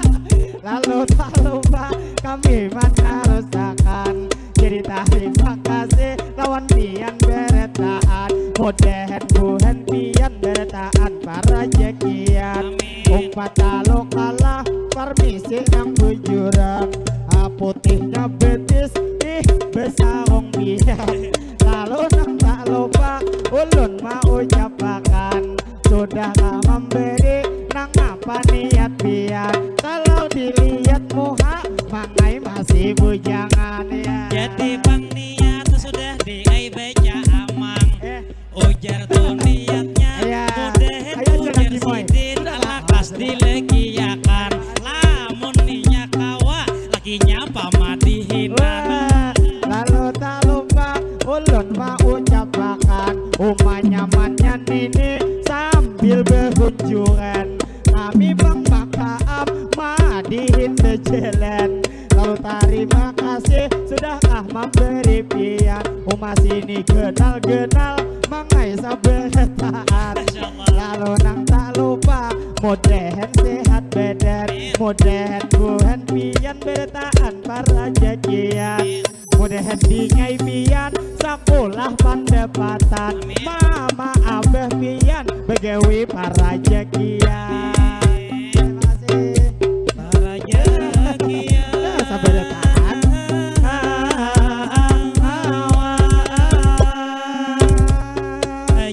Lalu tak lupa kami manarusakan. Jadi tarima kasih lawan pian barataan. Mudahan buhan pian barataan parajakian. Amin. Umpat talu kalah parmisi nang bujuran. Ah, putihnya betis, ih, besarung pian. Lalu nang tak lupa ulun maucapakan, sudah lah mambari nang apa niat pian. Kalau dilihat muha, mangai Si bujangan ya. Jadi pang niat sudah di ai baca amang. Eh. Ujar tu niatnya, ya. Mudahan ayo, ujar jangan gimoi. Sidin lakas dilegiakan. Lamun ninya kawa, lakinya pamadihinan. Wah, lalu tak lupa ulun maucapakan uma nyamannya nini sambil berunjuran. Kami pang makaam madihin bejalan. Lalu tarima kasih sudahkah memberi pian. Uma sini genal-genal mangai sabarataan. Masya Allah. Lalu nang tak lupa mudahan sehat badan. Amin. Mudahan buhan pian berataan parajakian. Amin. Mudahan dingai pian sakulah pandapatan. Amin. Mama abah pian bagawi parajakian. Amin. Terima kasih. Parajakian. Nah, sabar ya, Tan.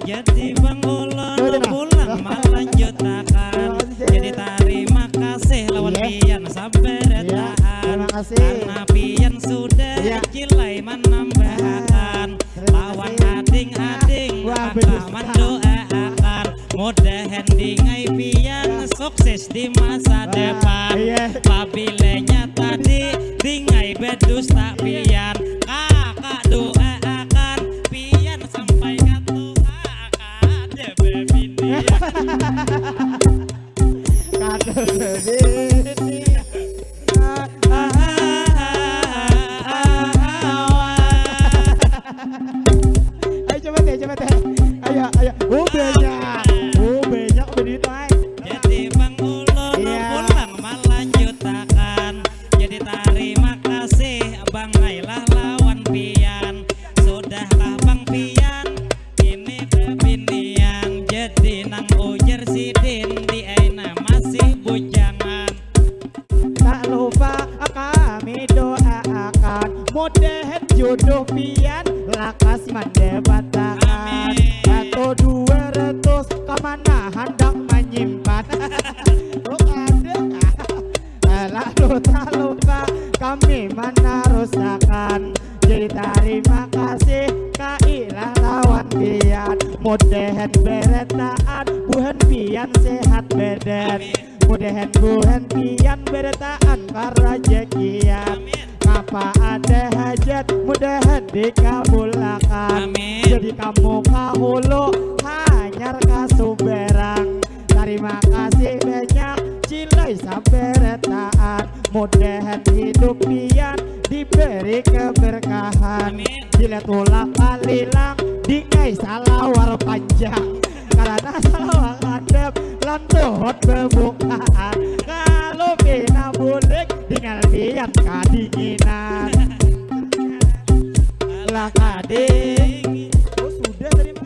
Jadi bang ulun pulang malanjutakan. Jadi tarima kasih lawan pian sabarataan. Iya, terima kasih. Karena pian sudah, iya, cilai manambahakan. Terima kasih. Lawan ading-ading, wah, maka betul, mandoaakan. Mudahan dingai pian sukses di masa depan. Iya. Pabilanya tadi dingai bedusta pian, kakak doaakan pian sampai ka tuha kada babini. Kada babini. Ayo coba teh, coba teh. Ayo, ayo. Oh banyak. Oh banyak begitu ay. Jadi bang ulun, iya, pulang malanjutakan. Jadi tarima kasih bang ai lah lawan pian. Sudahkah bang pian ini bebinian? Jadi nang ujar sidin di aina masih bujangan. Tak lupa kami doaakan mudahan jodoh pian lakas mandapatakan. Amin. Atau dua ratus kamana handak manyimpan. Oh ada. Lalu tak lupa kami manarusakan. Jadi tarima kasih kailah lawan pian. Mudahan berataan buhan pian sehat badan. Amin. Mudahan buhan pian berataan parajakian. Amin. Napa ada hajat mudahan dikabulakan. Amin. Jadi kamu kahulu hanyar kasubarang. Tarima kasih banyak cilai sabarataan. Mudahan hidup pian diberi keberkahan. Amin. Bila tulak kalilang dingai salawar panjang. Karena salawar handap lan tuhut bebukaan. Kalau pina bulik dingal pian kadinginan. Lah kading. Oh sudah tadi mah.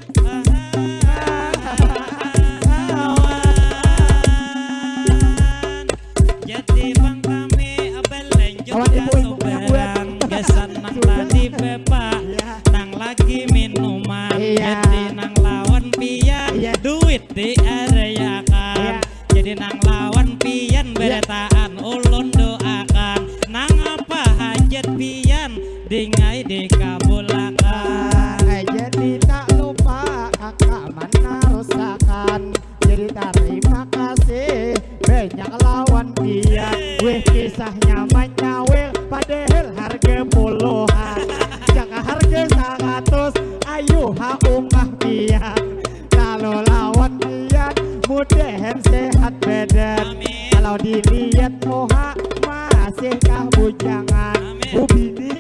Jadi bang kami balanjut ka subarang gasan nang tadi bepa, iya, nang lagi minuman. Iya. Jadi nang lawan pian, iya, duit diarayakan. Iya. Jadi nang lawan pian, iya, berataan ulun doakan. Nang apa hajat pian dingai dikabulakan. Ah, jadi tak lupa kakak manarusakan. Jadi tarima kasih banyak lawan pian. Wih, kisahnya manyawil padahal harga puluhan. Jaka harga saratus, ayu ha umah pian. Lalu lawan pian mudahan sehat badan. Amin. Kalau dilihat muha masih kah bujangan. Amin. Ubini.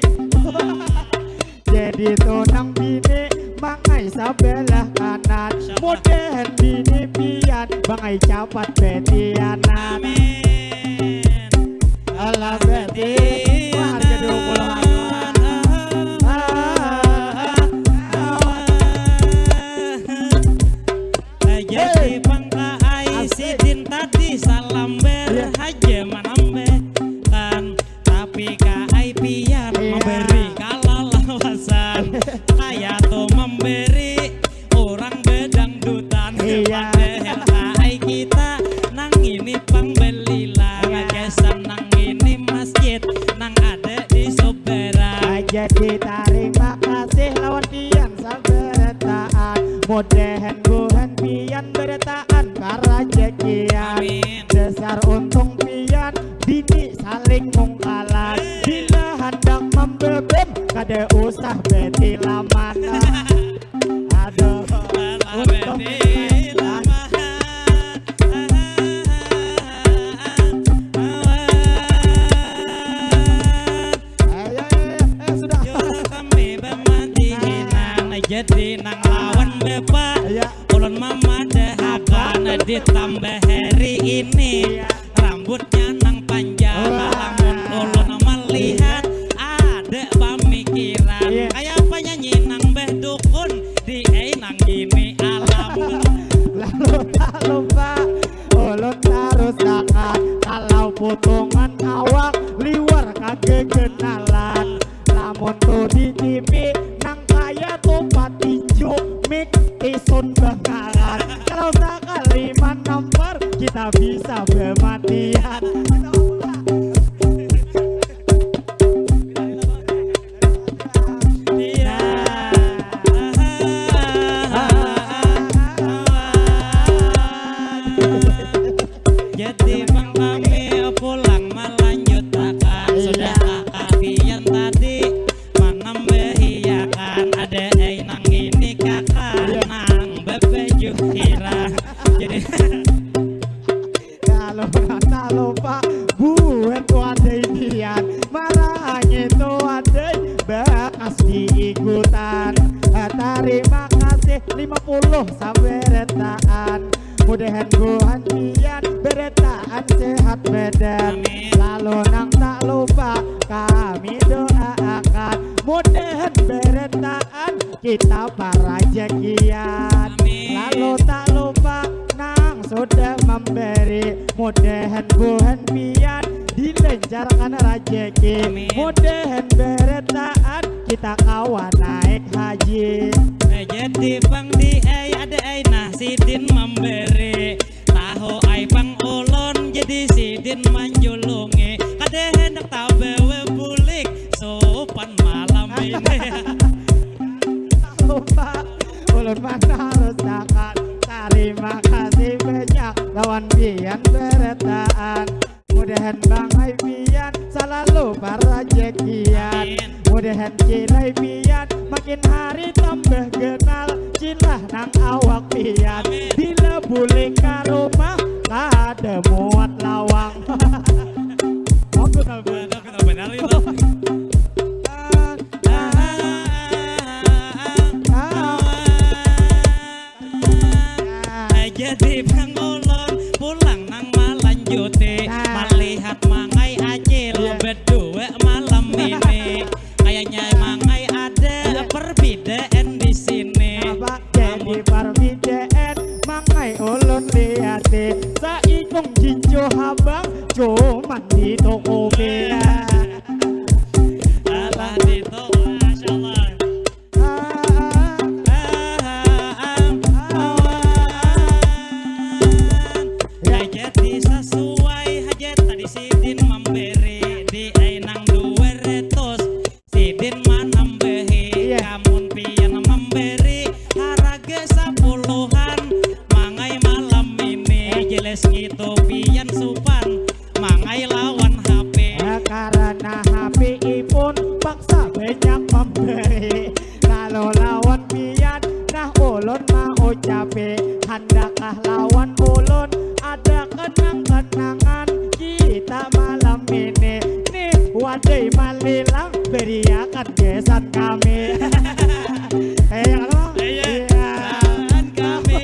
Jadi tunang bini mangai sabelah kanan. Mudahan bini pian bangai capat betianan. Amin. Alah betianan. Wah, harga dua puluh anak. Ah, ah, ah, ah. Jadi pangka ai sidin tadi salamber haja manambakan. Tapi ka ai pian memberi kalalawasan, kaya tu memberi urang bedangdutan. Padahal ka ai kita nang ini pang belilang, gasan nang ini masjid, Jadi tarima kasih lawan pian sabarataan. Mudahan buhan pian barataan karajakian. Amin. Dasar untung pian bini saling mungkalan. Bila handak mambebem kada usah betilaman. Aduh. Untung pian. Ayo, ayo, ayo, ayo, sudah. Jur kami bamati nah. Jadi nang lawan bapa. Iya. Ulun mamadahakan ditambah hari ini. Iya. Rambutnya nang panjang. Wah. Lamun ulun melihat ada pamikiran. Iya. Kaya apa nyanyi nang beh dukun di ai nang ini alam. Lalu tak lupa ulun tarusakan, kalau potongan awak liwar kagegenalan. Lamun tu di T V nang kaya tu patinju mik isun bangaran. Kalau sakali manampar kita bisa bematian. Iya. Jadi bang kami pulang melanjutakan. Iya. Sudah kakapian tadi manambahiakan ada ai nang ini kakak. Iya. Nang babaju hirang. Jadi kalau rasa lupa buat wadai pian, marah itu wadai bakas diigutan. Tarima kasih lima puluh sabarataan. Mudahan buhan pian barataan sehat badan. Amin. Lalu nang tak lupa kami doaakan, mudahan barataan kita parajakian. Amin. Lalu tak lupa nang sudah mambari, mudahan buhan pian dilancarkan rajaki. Amin. Mudahan barataan kita kawa naik haji. Eh, jadi bang di ai ada ai nah sidin mambari. Tahu ai pang ulun jadi sidin manjulungi. Kada handak tabawa bulik supan malam ini. Lupa ulun manarusakan. Tarima kasih banyak lawan pian barataan. Mudahan bang ai pian salalu parajakian. Amin. Mudahan cilai pian makin hari tambah ganal. Cilah nang awak pian. Amin. Bila bulik ka rumah kada muat lawang. Aku tahu. Aku tahu benar itu. Ah, ah, ah, ah, ah. Jadi bang ulun pulang nang malanjuti. Nah. Malihat mangai acil. Iya. Bedua malam ini. Kayaknya mangai ada. Iya. Perbedaan di sini. Apa? Jadi perbedaan mangai ulun liati. Saikung jinjo habang cuman di Tokopedia. Alah di Toko, masya Allah. Hajati sasuai hajat tadi sidin mamberi di ai nang dua ratus, sidin manambahi. Iya. Amun pian mamberi haraga sapuluhan, mangai malam ini jelas ngitu pian supan. Mangai lawan H P. Karena H P ipun paksa banyak memberi. Lalu lawan pian, nah ulun maucapi. Handaklah lawan ulun ada kenang-kenangan kita malam ini. Nih, wadai malilang, beriakan gasan kami. Eh, ya, Bang? Iya. Iya. Lawan kami.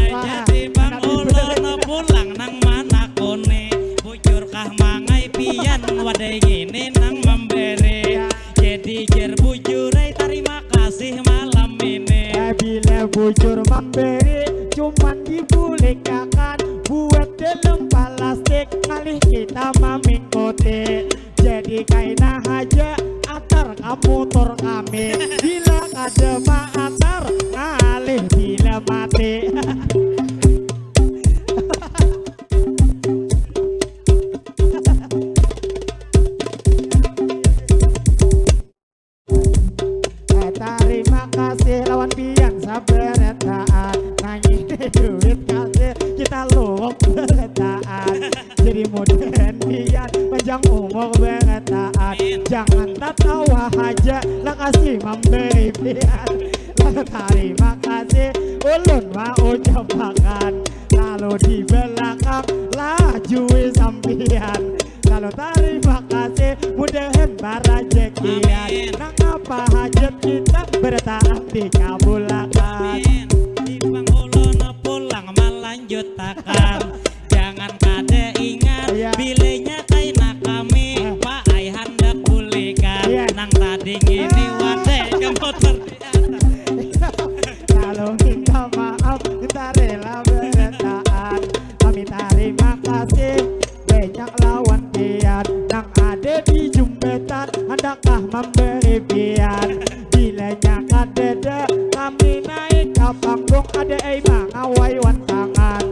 Jadi bang ulun pulang nang manakuni, bujurkah mangai pian wadai ngini nang mamberi. Jadi jer bujurai tarima kasih malam ini. Bila bujur mamberi cuman dibulikakan buat dalam palastik ngalih kita mamingkuti. Jadi kaina haja atar kamu tur kami. Bila kada maatar ngalih bila mati. Kasih kita luwak berataan. Jadi mudahan pian panjang umur berataan. Jangan tatawa haja, lakasi mambari pian. Lalu tarima kasih ulun maucapakan. Lalu di balakang lajui sampian. Lalu tarima kasih mudahan barajakian. Nangapa hajat kita berataan dikabulakan. Di pangulun pulang malanjutakan. Jangan kada ingat. Iya. Bilanya kaina kami, Pak Ai handak bulikan. Iya. Nang tadi ngini wadai ka motor. Kalau minta maaf, kita rela berataan. Kami tarima kasih banyak lawan pian nang ada di jumbetan, handakkah mambari pian? Bilanya kadada kami naik ka panggung, ada ai mangawai wan tangan.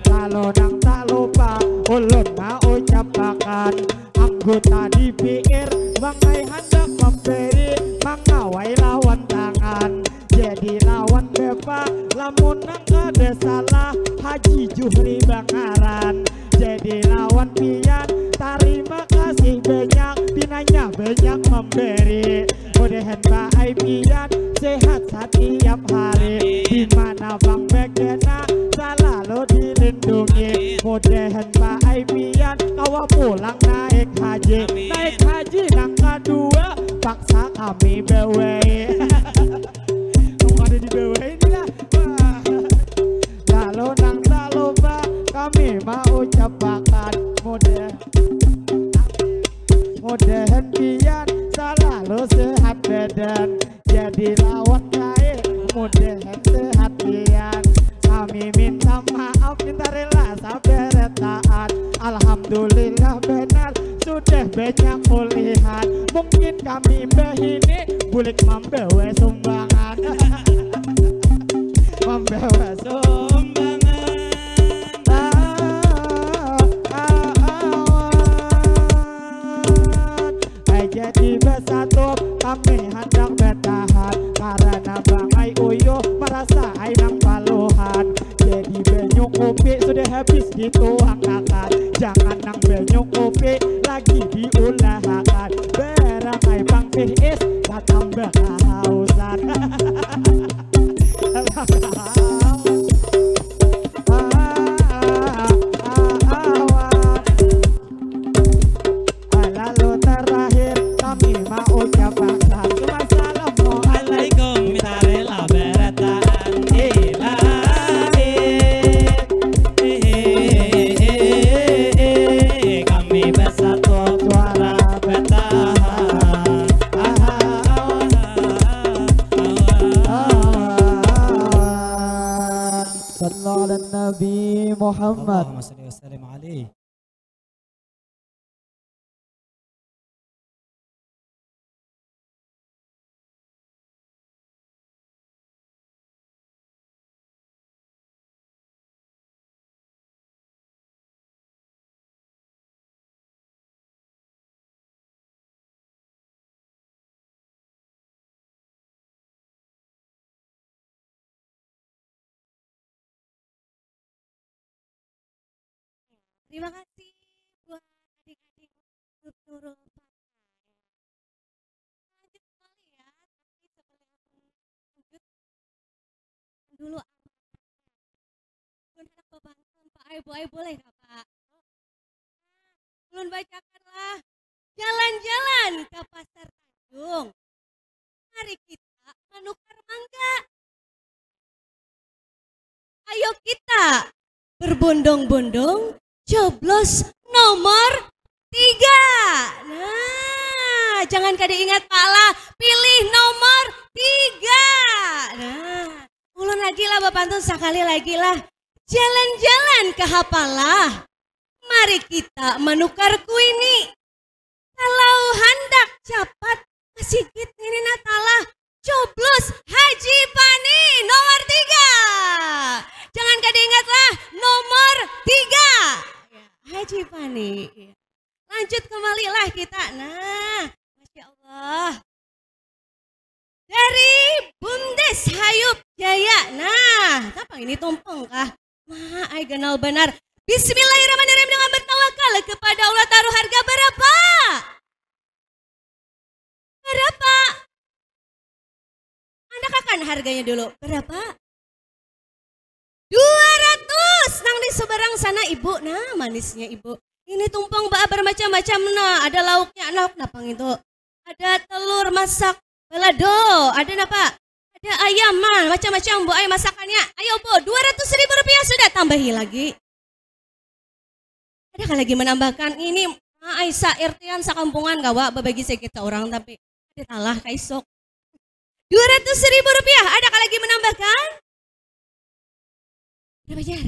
Lalu nang tak lupa ulun maucapakan anggota D P R, bangai handak mambari mangawai lawan tangan. Jadi lawan Bapa, lamun nang kada salah, Haji Juhri bangaran. Jadi lawan pian, tarima kasih banyak, pinanya banyak mambari. Mudahan Pak Ai pian sehat satiap hari. Di mana pang bakena, salalu dilindungi. Mudahan Pak Ai pian kawa pulang naik haji. Naik haji nang kadua, paksa kami bawai. Nang ada di bawah ini lah. Wah. Lalu nang tak lupa kami maucapakan mudah, mudahan pian salalu sehat badan. Jadi lawan kain mudahan sehat pian. Kami minta maaf, minta rela sabarataan. Alhamdulillah banar sudah banyak ulihan. Mungkin kami bahini bulik mambawa sumbangan. Mambawa sumbangan. Ah, ah, ah, awan. Ai jadi basatu kami handak batahan. Karana bangai uyuh marasa ai nang paluhan. Jadi banyu kupi sudah habis dituangakan. Jangan nang banyu kupi lagi diulahakan. Barang ai pang tih is batambah kahausan. Ah, ah, ah, ah, awan. Lalu terakhir kami maucapakan wassalamualaikum. Alaikum, minta rela barataan ilahi. Kami basatu suara batahan. Sallu ala Nabi Muhammad. Allahumma salli wa sallim alaihi. Terima kasih buat adik-adik grup Nurul Fatah. Lanjut kembali ya, tapi sebelum lanjut dulu amanatnya. Ulun handak bapantun, Pak. Ai, Bu, ai, boleh kah, Pak? Ulun bacakanlah. Jalan-jalan ka Pasar Tanjung. Mari kita manukar mangga. Ayo kita berbondong-bondong coblos nomor tiga. Nah, jangan kada ingat pala, pilih nomor tiga. Nah, ulun lagi lah bapantun sakali lagi lah. Jalan-jalan ka Hapala. Mari kita manukar kuini. Kalau handak capat ka sigit nini nah talah, coblos Haji Pani nomor tiga. Jangan kada ingat lah, nomor tiga. Ya, Haji Pani. Ya. Lanjut kembali lah kita. Nah, Masya Allah. Dari Bumdes Hayup Jaya. Nah, apa ini tumpeng kah? ganal banar. Bismillahirrahmanirrahim, dengan bertawakal kepada Allah taruh harga berapa? Berapa? Anda kakan harganya dulu. Berapa? Dua ratus. Nang di seberang sana ibu. Nah, manisnya ibu. Ini tumpang ba bermacam-macam nah. Ada lauknya, lauk napang itu. Ada telur masak balado. Ada napa? Ada ayam man, macam-macam bu ay masakannya. Ayo bu, dua ratus ribu rupiah sudah, tambahi lagi. Adakah lagi menambahkan ini? Ah, Aisyah R T-an sakampungan gawa babagi sedikit seorang tapi ada talah kaisok. Dua ratus ribu rupiah, adakah lagi menambahkan? Berapa jar?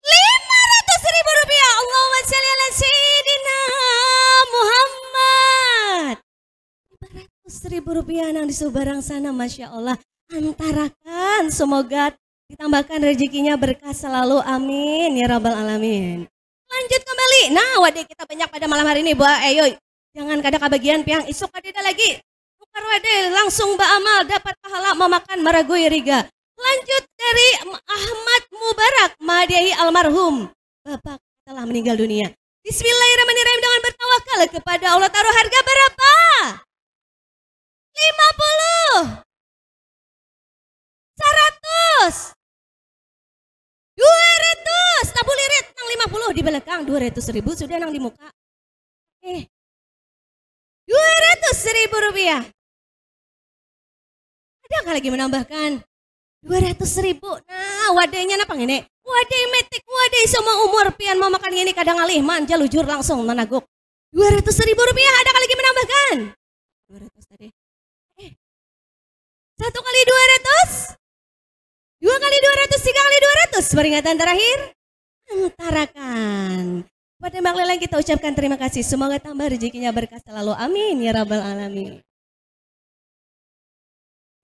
Lima ratus ribu rupiah. Allahumma sholli ala sayyidina Muhammad. Lima ratus ribu rupiah nang di seberang sana, masya Allah. Antarakan, semoga ditambahkan rezekinya berkah selalu. Amin ya rabbal alamin. Lanjut kembali. Nah, wadah kita banyak pada malam hari ini, Bu. Ayo, jangan kada kabagian piang. Isuk kada ada lagi. Tukar wadah, langsung baamal, dapat pahala memakan maragui riga. Lanjut dari Ahmad Mubarak, mahadiahi almarhum Bapak telah meninggal dunia. Bismillahirrahmanirrahim, dengan bertawakal kepada Allah, taruh harga berapa? Lima puluh. Seratus. Dua ratus. Tabulirit nang lima puluh di belakang, dua ratus ribu sudah nang di muka. Eh. Dua ratus ribu rupiah. Adakah lagi menambahkan? Dua ratus ribu. Nah, wadahnya napa ngini? Wadai metik, wadai semua umur pian mau makan ngini kada ngalih, manja lujur langsung menaguk. Dua ratus ribu rupiah, adakah lagi menambahkan? Dua ratus tadi. Eh. Satu kali dua ratus. Dua kali dua ratus, tiga kali dua ratus. Peringatan terakhir. Antarakan. Buat Mbak Leleng kita ucapkan terima kasih. Semoga tambah rezekinya berkah selalu. Amin ya rabbal alamin.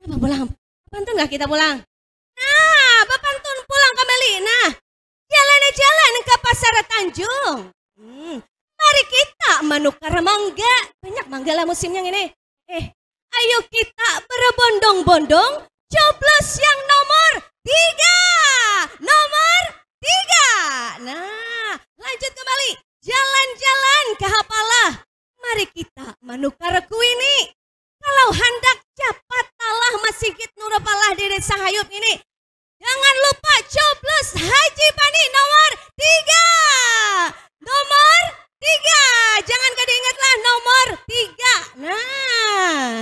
Apa pulang? Pantun gak kita pulang? Nah, bapantun pulang kembali. Nah, jalan-jalan ke Pasar Tanjung. Hmm. Mari kita menukar mangga. Banyak mangga lah musimnya ini. Eh, ayo kita berbondong-bondong, coblos yang nomor tiga. Nomor tiga. Nah, lanjut kembali. Jalan-jalan ke Hapala. Mari kita menukar kuini. Kalau handak cepat talah masigit nurap Allah di Desa Hayup ini, jangan lupa coblos Haji Pani nomor tiga. Nomor tiga. Jangan kada ingatlah nomor tiga. Nah,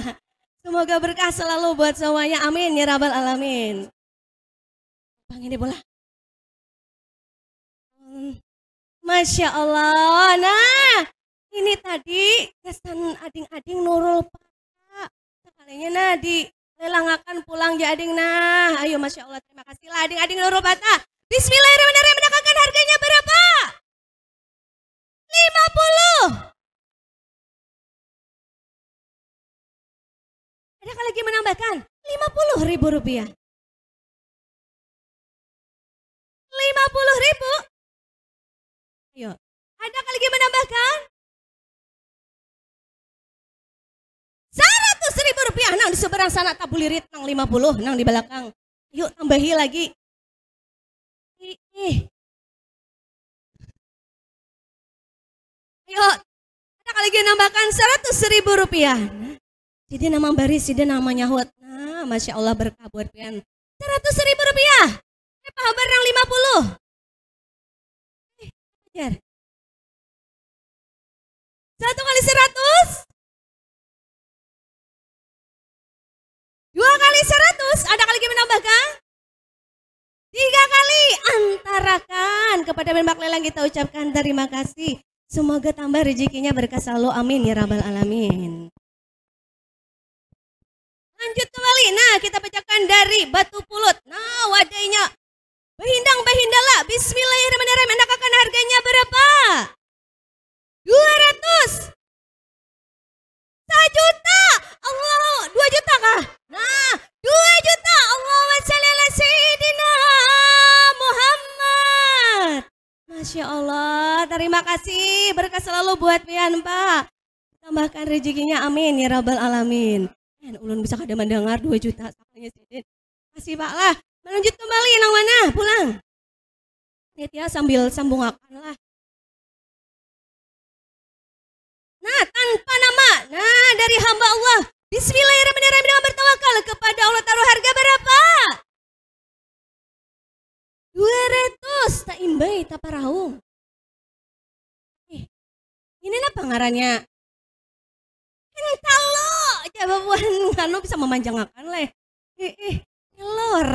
semoga berkah selalu buat semuanya. Amin ya rabbal alamin. Bang ini bola. Hmm. Masya Allah. Nah, ini tadi kesan ading-ading Nurul Pata. Sekalinya nah di lelangakan pulang ja ading nah. Ayo, masya Allah, terima kasih lah ading-ading Nurul Pata. Bismillahirrahmanirrahim, menakakan harganya berapa? Lima puluh. Adakah lagi menambahkan? Lima puluh ribu rupiah. Lima puluh ribu. Ayo. Adakah lagi menambahkan? Seratus ribu rupiah nang di seberang sana tabulirit nang lima puluh nang di belakang. Yuk tambahi lagi. Ih. Ayo, ada lagi nambahkan seratus ribu rupiah. Jadi nama bari sida nama nyahut. Nah, masya Allah berkah buat pian. Seratus ribu rupiah. Apa habar nang lima puluh? Eh, ajar. Satu kali seratus. Dua kali seratus, ada lagi menambahkan? Tiga kali, antarakan kepada Menbak Lelang kita ucapkan terima kasih. Semoga tambah rezekinya berkah selalu. Amin ya rabbal alamin. Lanjut kembali. Nah, kita bacakan dari Batu Pulut. Nah, wadainya. Bahindang, bahindala. Bismillahirrahmanirrahim. Anak akan harganya berapa? Dua ratus. Sajuta. Allah, dua juta kah? Nah, dua juta. Allahumma sholli ala sayyidina Muhammad. Masya Allah, terima kasih. Berkah selalu buat pian, Pak. Tambahkan rezekinya, amin ya rabbal alamin. Kan ulun bisa kada mendengar dua juta sakalinya sidin. Kasih Pak lah. Melanjut kembali nang mana? Pulang. Ini Tia sambil sambungakan lah. Nah, tanpa nama. Nah, dari hamba Allah. Bismillahirrahmanirrahim, dengan bertawakal kepada Allah, taruh harga berapa? Dua ratus. Taimbai, taparaung. Eh, ini napa ngarannya? Hentalo, jawab buhan nganu bisa memanjangakan leh. Ih, ih, telur.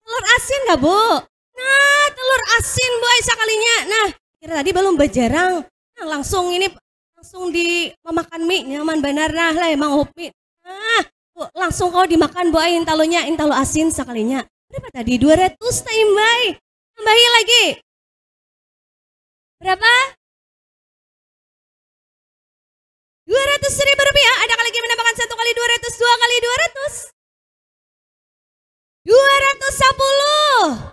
Telur asin kah, Bu? Nah, telur asin, Bu, ai, sakalinya. Nah, kira tadi balum bajarang. Nah, langsung ini, langsung di mamakan mie, nyaman banar nah, leh, manguhup mie. Nah, Bu, langsung kawa dimakan, Bu, ai, hentalonya, hentalo asin sakalinya. Berapa tadi? Dua ratus, taimbai. Tambahi lagi. Berapa? Dua ratus ribu rupiah. Ada kah lagi menambahkan? Satu kali dua ratus, dua kali dua ratus. Dua ratus sapuluh.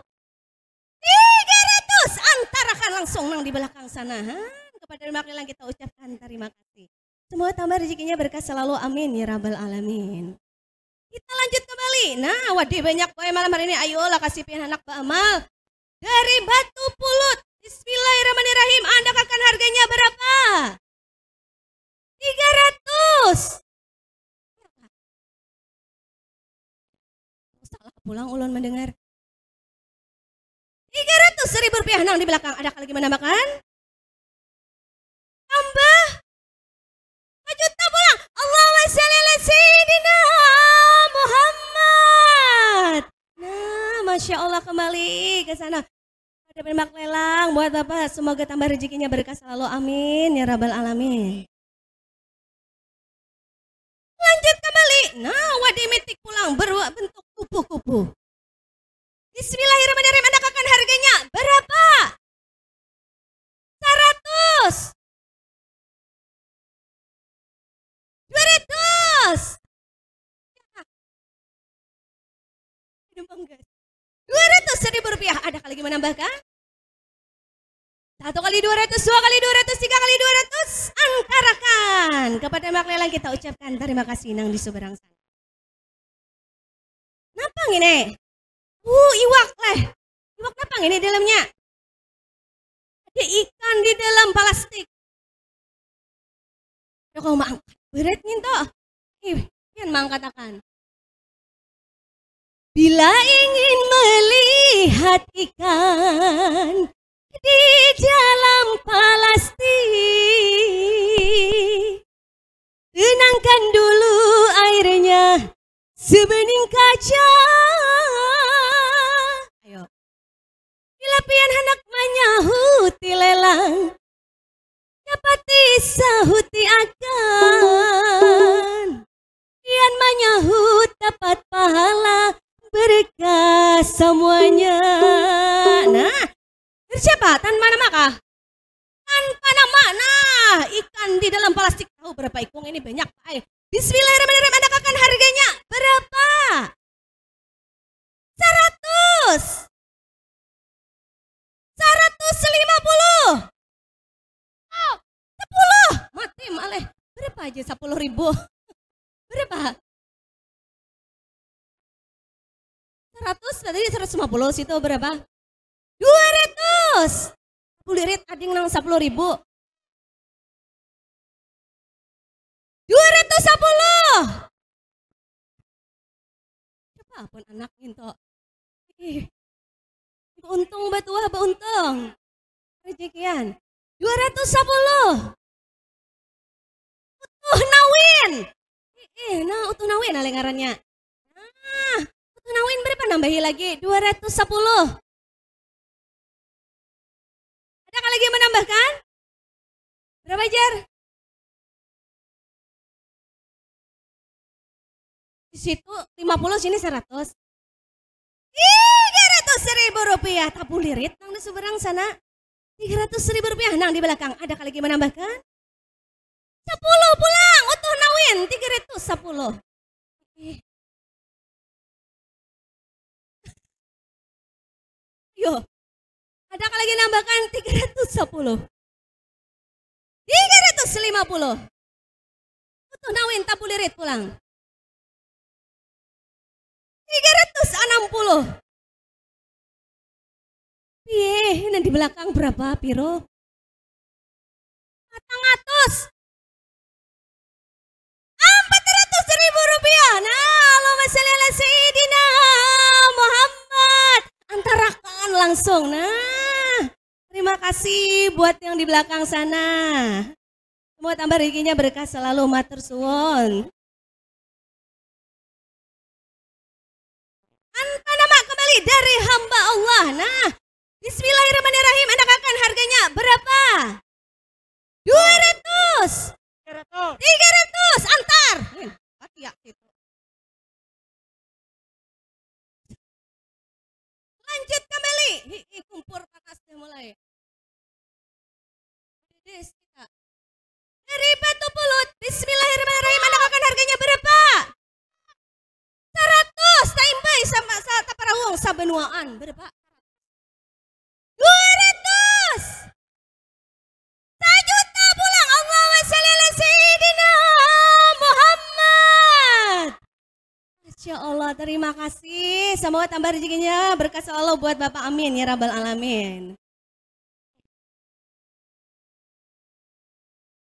Tiga ratus. Antarakan langsung nang di belakang sana. Ha? Kepada Mak Lelang kita ucapkan terima kasih. Semoga tambah rezekinya berkah selalu. Amin ya rabbal alamin. Kita lanjut kembali. Nah, wadih banyak, boy, malam hari ini. Ayolah, kasih pian anak beramal. Dari Batu Pulut. Bismillahirrahmanirrahim. Anda akan harganya berapa? Tiga ratus. Salah pulang ulun mendengar. Tiga ratus ribu rupiah nang di belakang. Ada lagi menambahkan? Tambah. Sejuta pulang. Allahumma shalli ala Sayyidina Muhammad. Nah, Masya Allah, kembali ke sana. Pada Mak Lelang, buat Bapak, semoga tambah rezekinya berkah selalu. Amin, ya rabbal alamin. Lanjut kembali. Nah, wadih mitik pulang berbentuk kupu-kupu. Bismillahirrahmanirrahim. Anda akan harganya berapa? Seratus. Dua ratus. Dua ratus ribu rupiah. Ada kah lagi menambahkan? Satu kali dua ratus, dua kali dua ratus, tiga kali dua ratus. Antarakan kepada Mak Lelang, kita ucapkan terima kasih nang di seberang sana. Napa ngini? Uh, iwak leh. Iwak napa ngini dalamnya? Ada ikan di dalam plastik. Ada kau maangkat berat nginto. Ih, pian maangkatakan. Bila ingin melihat ikan di dalam plastik, tenangkan dulu airnya sebening kaca. Ayo. Bila pian handak manyahuti lelang, dapati sahuti akan. Pian manyahut dapat pahala berkah semuanya. Nah, dari siapa? Tanpa nama kah? Tanpa nama. Nah, ikan di dalam plastik. Tahu berapa ikung ini? Banyak, ay. Bismillahirrahmanirrahim. Anda akan harganya berapa? Seratus. Seratus lima puluh. Oh, sepuluh. Mati maleh. Berapa aja sepuluh ribu? Berapa? Seratus, tadi seratus lima puluh, situ berapa? Dua ratus. Bulirit ading nang sepuluh ribu. Dua ratus sepuluh. Siapa pun anak nginto. Ih, untung batuah, bauntung. Rezekian. Dua ratus sepuluh. Utuh Nawin. Ih, nah, Utuh Nawin ale ngarannya. Nah, Utuh Nawin berapa, nambahi lagi? Dua ratus sepuluh. Ada kah lagi menambahkan? Berapa, Jar? Di situ lima puluh, sini seratus. Tiga ratus ribu rupiah. Tabulirit nang di seberang sana. Tiga ratus ribu rupiah nang di belakang. Ada kah lagi menambahkan? Sepuluh pulang. Utuh Nawin, tiga ratus sepuluh. Ih. Yo. Ada kah lagi nambahkan? Tiga ratus sepuluh. Tiga ratus lima puluh. Utuh Nawin tabulirit pulang. Tiga ratus enam puluh. Yang di belakang berapa, piro? Patang atus. Empat ratus ribu rupiah. Nah, Allahumma sholli ala Sayyidina Muhammad. Antarakan langsung. Nah, terima kasih buat yang di belakang sana. Semoga tambah rezekinya berkah selalu, matur suwun. Anta nama kembali dari hamba Allah. Nah, Bismillahirrahmanirrahim. Anak akan harganya berapa? Dua ratus. Tiga ratus. Tiga ratus. Antar. Hin, hati ya gitu. Lanjut kembali. Hi, hi, kumpur panas deh mulai. Des, kita. Dari Batu Pulut. Bismillahirrahmanirrahim. Anak akan harganya berapa? Seratus. Taimbai sama sa-, taparawung sabenuaan. Berapa? Dua ratus. Sajuta pulang. Allahumma sholli ala Sayyidina Muhammad. Masya Allah, terima kasih. Semoga tambah rezekinya, berkah selalu buat Bapak. Amin ya Rabbal Alamin.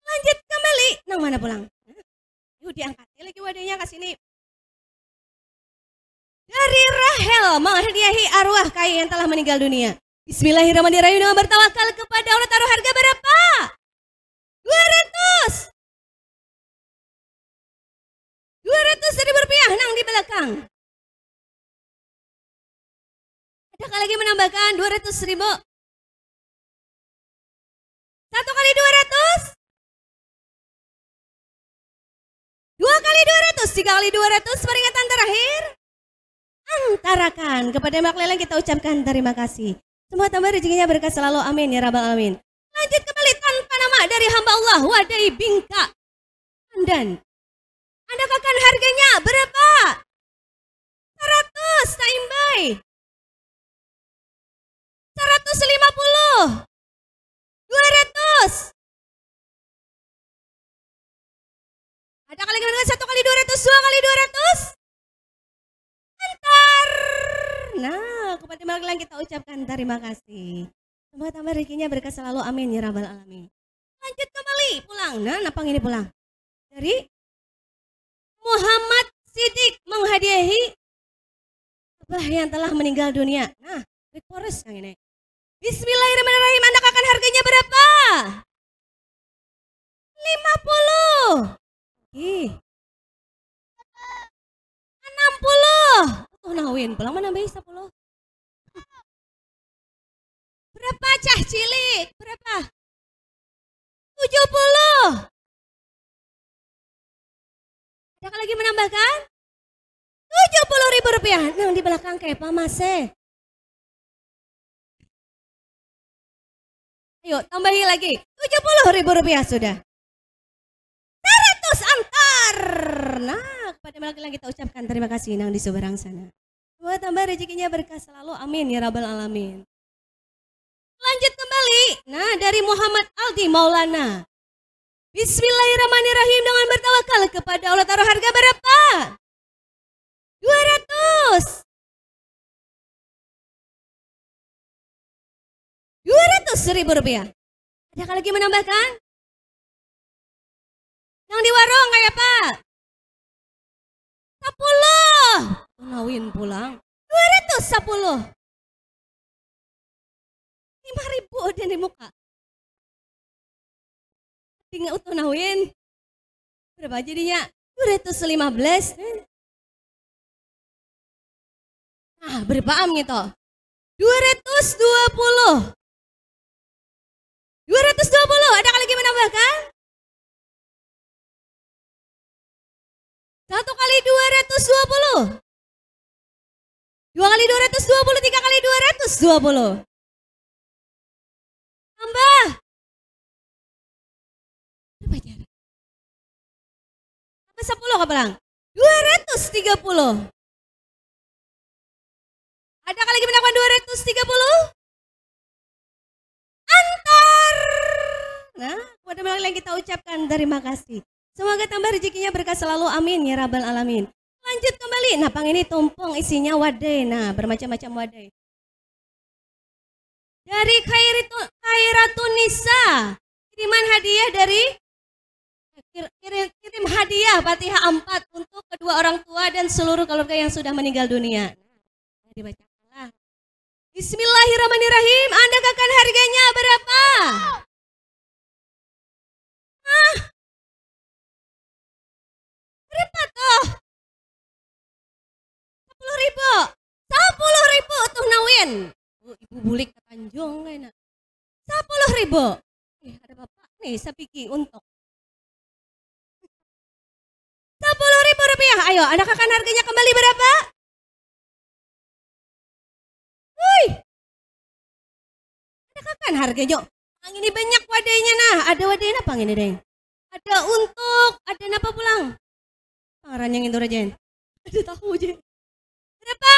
Lanjut kembali. Nang mana pulang? Yuk, diangkat lagi wadahnya ke sini. Dari Rahel menghadiahi arwah Kai yang telah meninggal dunia. Bismillahirrahmanirrahim. Dengan bertawakal kepada Allah, taruh harga berapa? Dua ratus. Dua ratus ribu rupiah nang di belakang. Adakah lagi menambahkan dua ratus ribu? Satu kali dua ratus? Dua kali dua ratus, tiga kali dua ratus, peringatan terakhir. Antarakan kepada Mak Leleng, kita ucapkan terima kasih. Semoga tambah rezekinya, berkah selalu. Amin ya Rabbal Alamin. Lanjut kembali tanpa nama dari hamba Allah, Wadai Bingka Pandan. Anak akan harganya berapa? Seratus, taimbai. Seratus lima puluh. Dua ratus. Adakah lagi mendengar? Satu kali dua ratus, dua kali dua ratus. Antar. Nah, kepada Mak Leleng kita ucapkan terima kasih. Semoga tambah rezekinya, berkah selalu. Amin ya Rabbal Alamin. Lanjut kembali pulang. Nah, napa ini pulang? Dari Muhammad Sidik menghadiahi abah yang telah meninggal dunia. Nah, Rick Forest yang ini. Bismillahirrahmanirrahim. Anak akan harganya berapa? Lima puluh. Ih. Enam puluh. Tuh, nah, Win, pulang mana bayi sepuluh? Berapa, cah cilik? Berapa? Tujuh puluh. Adakah lagi menambahkan? Tujuh puluh ribu rupiah. Nang di belakang kayak apa, Mas, eh? Ayo, tambahi lagi. Tujuh puluh ribu rupiah sudah. Seratus antar. Nah, kepada Mak Leleng kita ucapkan terima kasih nang di seberang sana. Semoga tambah rezekinya, berkah selalu. Amin ya Rabbal Alamin. Lanjut kembali. Nah, dari Muhammad Aldi Maulana. Bismillahirrahmanirrahim, dengan bertawakal kepada Allah, taruh harga berapa? Dua ratus. Dua ratus ribu rupiah. Adakah lagi menambahkan? Nang di warung kayak apa? Sepuluh. Nawin pulang. Dua ratus sepuluh. Lima ribu ada di muka. Tinggal utuh nawin. Berapa jadinya? Dua ratus lima belas. Nah, berapa am gitu? Dua ratus dua puluh. Dua ratus dua puluh. Adakah lagi menambahkan? Satu kali dua ratus dua puluh. Dua kali dua ratus dua puluh, tiga kali dua ratus dua puluh. Tambah. Berapa jar? Tambah sepuluh ka pulang. Dua ratus tiga puluh. Adakah lagi menambahkan dua ratus tiga puluh? Antar. Nah, kepada Mak Leleng kita ucapkan terima kasih. Semoga tambah rezekinya, berkah selalu. Amin ya Rabbal Alamin. Lanjut kembali. Nah, pang ini tumpung isinya wadai. Nah, bermacam-macam wadai. Dari Khairitu-, Khairatunisa, kiriman hadiah dari, kir-, kirim, kirim hadiah Fatihah empat untuk kedua orang tua dan seluruh keluarga yang sudah meninggal dunia. Nah, dibacakanlah. Bismillahirrahmanirrahim. Anda akan harganya berapa? Hah? Berapa tuh? Sepuluh ribu. Sepuluh ribu tuh Nawin. Oh, ibu bulik ke Tanjung kayaknya. Sepuluh ribu. Eh, ada bapak nih, sapiki untuk. Sepuluh ribu rupiah. Ayo, anak akan harganya kembali berapa? Hui. Anak akan harganya. Pang ini banyak wadainya nah. Ada wadainya apa ini, Deng? Ada untuk, ada napa pulang? Pangaran yang itu, Rajen. Ada tahu, Jen. Berapa?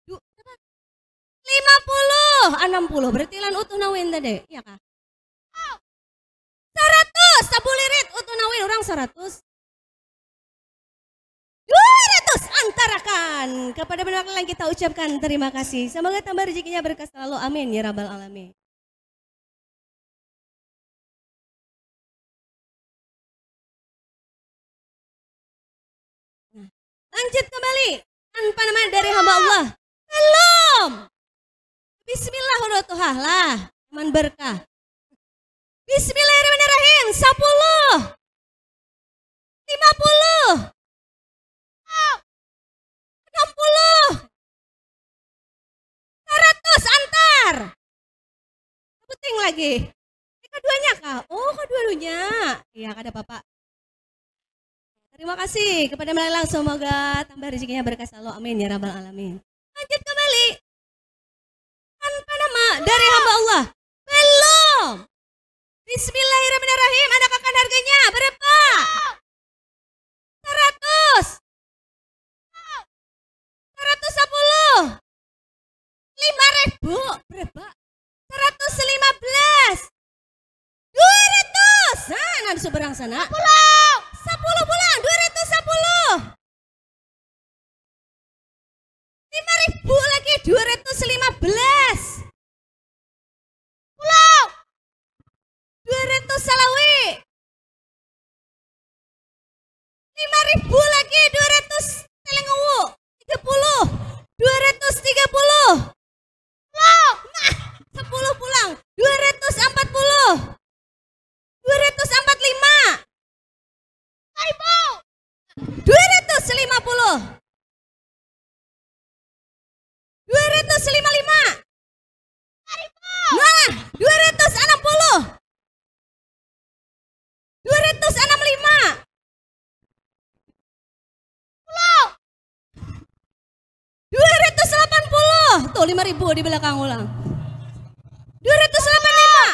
Du-, berapa? Lima puluh, enam puluh. Berarti lan utuh Nawin tadi, iya kah? Seratus, sabulirit utuh Nawin, orang seratus. Dua ratus antarakan. Kepada benar yang kita ucapkan terima kasih. Semoga tambah rezekinya berkah selalu. Amin ya rabbal alamin. Nah, lanjut kembali. Tanpa nama dari hamba Allah. Belum. Bismillah hulu tuh, ha, lah. Cuman berkah. Bismillahirrahmanirrahim. Sepuluh. Lima puluh. Enam puluh. Seratus antar. Sebuting lagi. Ini keduanya kah? Oh, keduanya. Iya, kada apa-apa. Terima kasih kepada Melelang. Semoga tambah rezekinya berkah selalu. Amin ya rabbal alamin. Lanjut kembali. Tanpa nama dari hamba Allah. Belum. Bismillahirrahmanirrahim. Anak akan harganya berapa? Seratus. Seratus sepuluh. Lima ribu. Berapa? Seratus lima belas. Dua ratus. Nah, nah, di seberang sana. Sepuluh. Sepuluh pulang. Dua ratus sepuluh. Lima ribu lagi, dua ratus lima belas. Pulau. Dua ratus salawi. Lima ribu lagi, dua ratus telengowo. Tiga puluh. Dua ratus tiga puluh. Pulau. Nah, sepuluh pulang. Dua ratus empat puluh. Dua ratus empat lima. Seribu. Dua ratus lima puluh. Dua ratus lima lima. Seribu. Nah, dua ratus enam puluh. Dua ratus enam lima. Pulau. Dua ratus delapan puluh. Tuh, lima ribu di belakang ulang. Dua ratus delapan lima.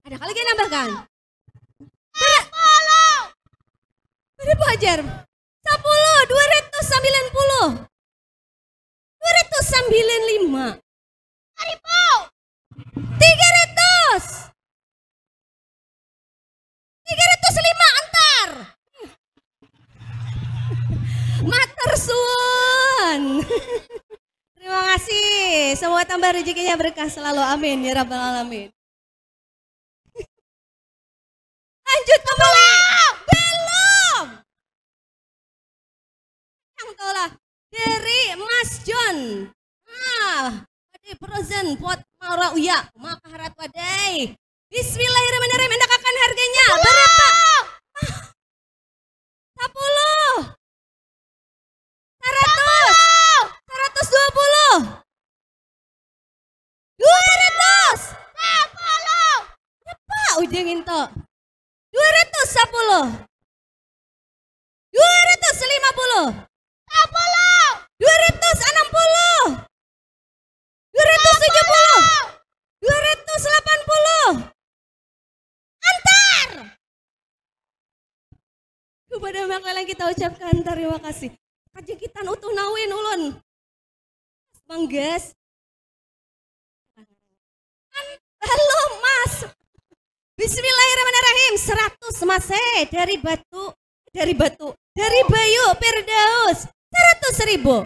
Ada kali lagi nambahkan. Ber-, berapa ajar? Sepuluh, dua ratus sembilan puluh. Dua ratus sembilan lima. Seribu. Tiga ratus. Tiga ratus lima antar. Matur suwun. Terima kasih. Semoga tambah rezekinya berkah selalu. Amin ya rabbal alamin. Lanjut kembali. Belum. Yang taulah dari Mas John. Ah, wadai frozen pot mara uya. Maka harat wadai. Bismillahirrahmanirrahim. Enda akan harganya. Berapa? Sepuluh. Seratus. Seratus dua puluh. Dua ratus. Sepuluh. Berapa ujung itu? Dua ratus sepuluh. Dua ratus lima puluh. Sepuluh. Dua ratus enam puluh. Dua ratus tujuh puluh. Dua ratus delapan puluh. Antar. Kepada Mak Leleng kita ucapkan terima kasih. Kajekitan utuh nawin ulun. Manggas. Halo, Mas. Bismillahirrahmanirrahim. Seratus, Mas. Eh, dari Batu, dari Batu, dari Bayu Firdaus. Seratus ribu.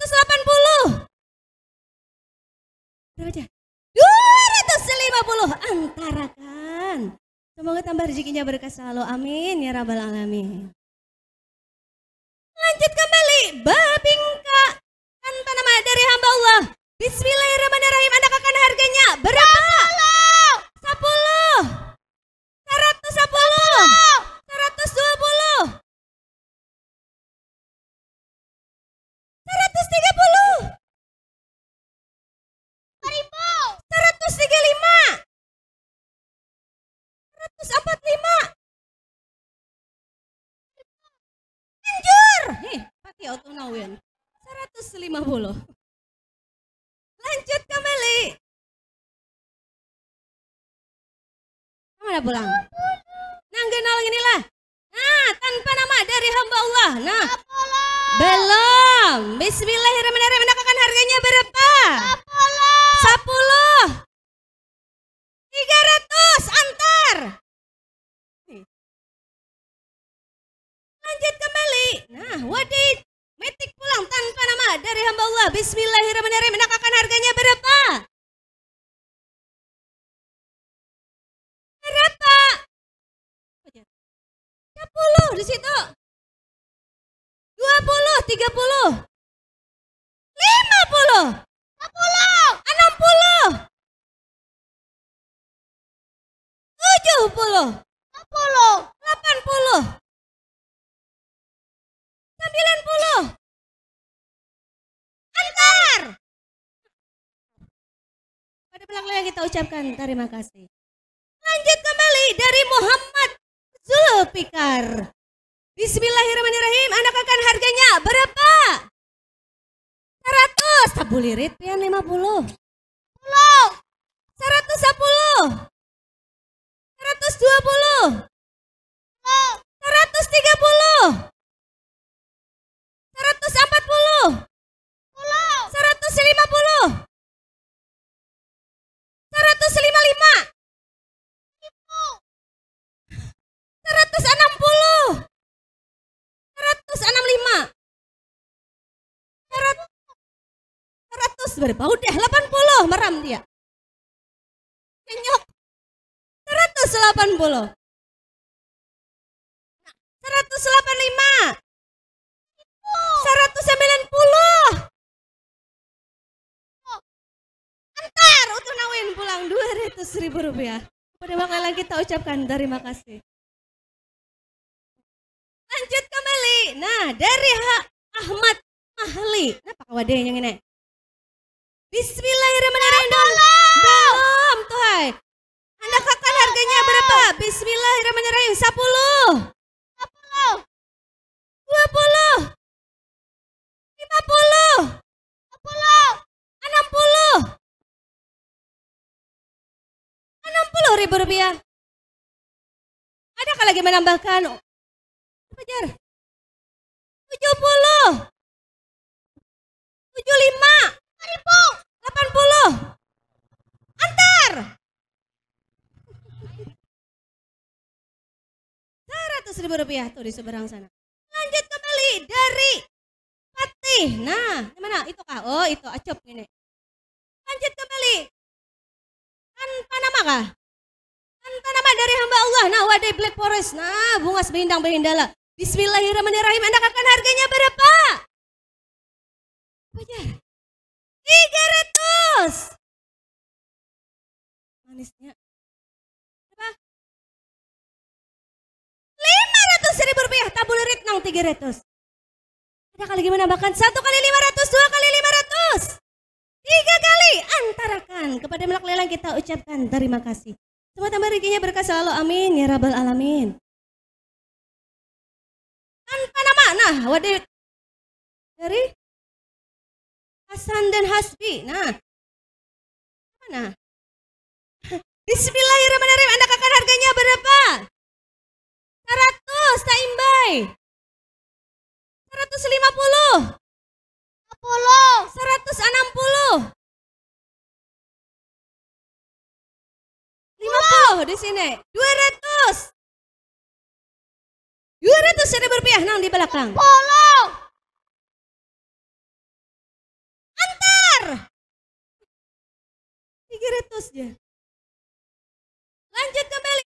Seratus delapan puluh. Berapa aja? Dua ratus lima puluh. Antarakan. Semoga tambah rezekinya berkah selalu. Amin ya rabbal alamin. Lanjut kembali, babingka tanpa nama dari hamba Allah. Bismillahirrahmanirrahim. Anda akan harganya berapa? Sepuluh. Seratus sepuluh. Seratus dua puluh. Seratus tiga puluh. Seribu. Seratus tiga lima. Seratus empat lima. Anjur. Heh, pati auto nawin. Seratus lima puluh. Lanjut kembali. Mana pulang? Nang ganal gini lah. Nah, tanpa nama dari hamba Allah. Nah. Belum. Bismillahirrahmanirrahim. Anda akan harganya berapa? Sepuluh. Tiga ratus. Antar. Lanjut kembali. Nah, wadai metik pulang tanpa nama dari hamba Allah. Bismillahirrahmanirrahim. Anda akan harganya berapa? Berapa? Sepuluh di situ. Dua puluh, tiga puluh. Lima puluh. Sepuluh. Enam puluh. Tujuh puluh. Sepuluh. Delapan puluh. Sembilan puluh. Antar. Pada belakang kita ucapkan terima kasih. Lanjut kembali dari Muhammad Zulfikar. Bismillahirrahmanirrahim. Anda akan harganya berapa? Seratus. Tabulirit pian lima puluh. Sepuluh. Seratus sepuluh. Seratus dua puluh. Seratus tiga puluh. Seratus empat puluh. Seratus lima puluh. Seratus lima lima. Seratus enam puluh. Seratus enam lima. Seratus. Seratus berapa? Udah delapan puluh, meram dia. Kenyok. Seratus delapan puluh. Seratus delapan lima. Seratus sembilan puluh. Antar, utuh Nawin pulang dua ratus ribu rupiah. Pada makanya kita ucapkan terima kasih. Lanjut kembali. Nah, dari Ha-, Ahmad Mahli. Napa kawadenya ini? Bismillahirrahmanirrahim. Belum, tuh, hai. Anda akan harganya berapa? Bismillahirrahmanirrahim. Sepuluh. Sepuluh. Dua puluh. Lima puluh. Sepuluh. Enam puluh. Enam puluh ribu rupiah. Adakah lagi menambahkan? Apa, Jar? Tujuh puluh. Tujuh lima. Delapan puluh. Antar. Seratus ribu rupiah tuh di seberang sana. Lanjut kembali dari Patih. Nah, yang mana? Itu kah? Oh, itu. Acop ini. Lanjut kembali. Tanpa nama kah? Tanpa nama dari hamba Allah. Nah, wadai Black Forest. Nah, bungas bindang bahindala. Bismillahirrahmanirrahim. Anda akan harganya berapa? Apa, Jar? Tiga ratus. Manisnya. Apa? Lima ratus ribu rupiah, tabulirit nang tiga ratus. Ada kali gimana? Bahkan satu kali lima ratus, dua kali lima ratus. Tiga kali antarakan kepada melak lelang kita ucapkan terima kasih. Semoga tambah rezekinya berkah selalu. Amin ya rabbal alamin. Tanpa nama. Nah, wadah dari Hasan dan Hasbi. Nah. Mana? Bismillahirrahmanirrahim. Anda akan harganya berapa? Seratus, tak imbai. Seratus lima puluh. Sepuluh. Seratus enam puluh. Lima puluh di sini. Dua ratus. Dua ratus ribu rupiah nang di belakang. Sepuluh. Kritus, jar. Lanjut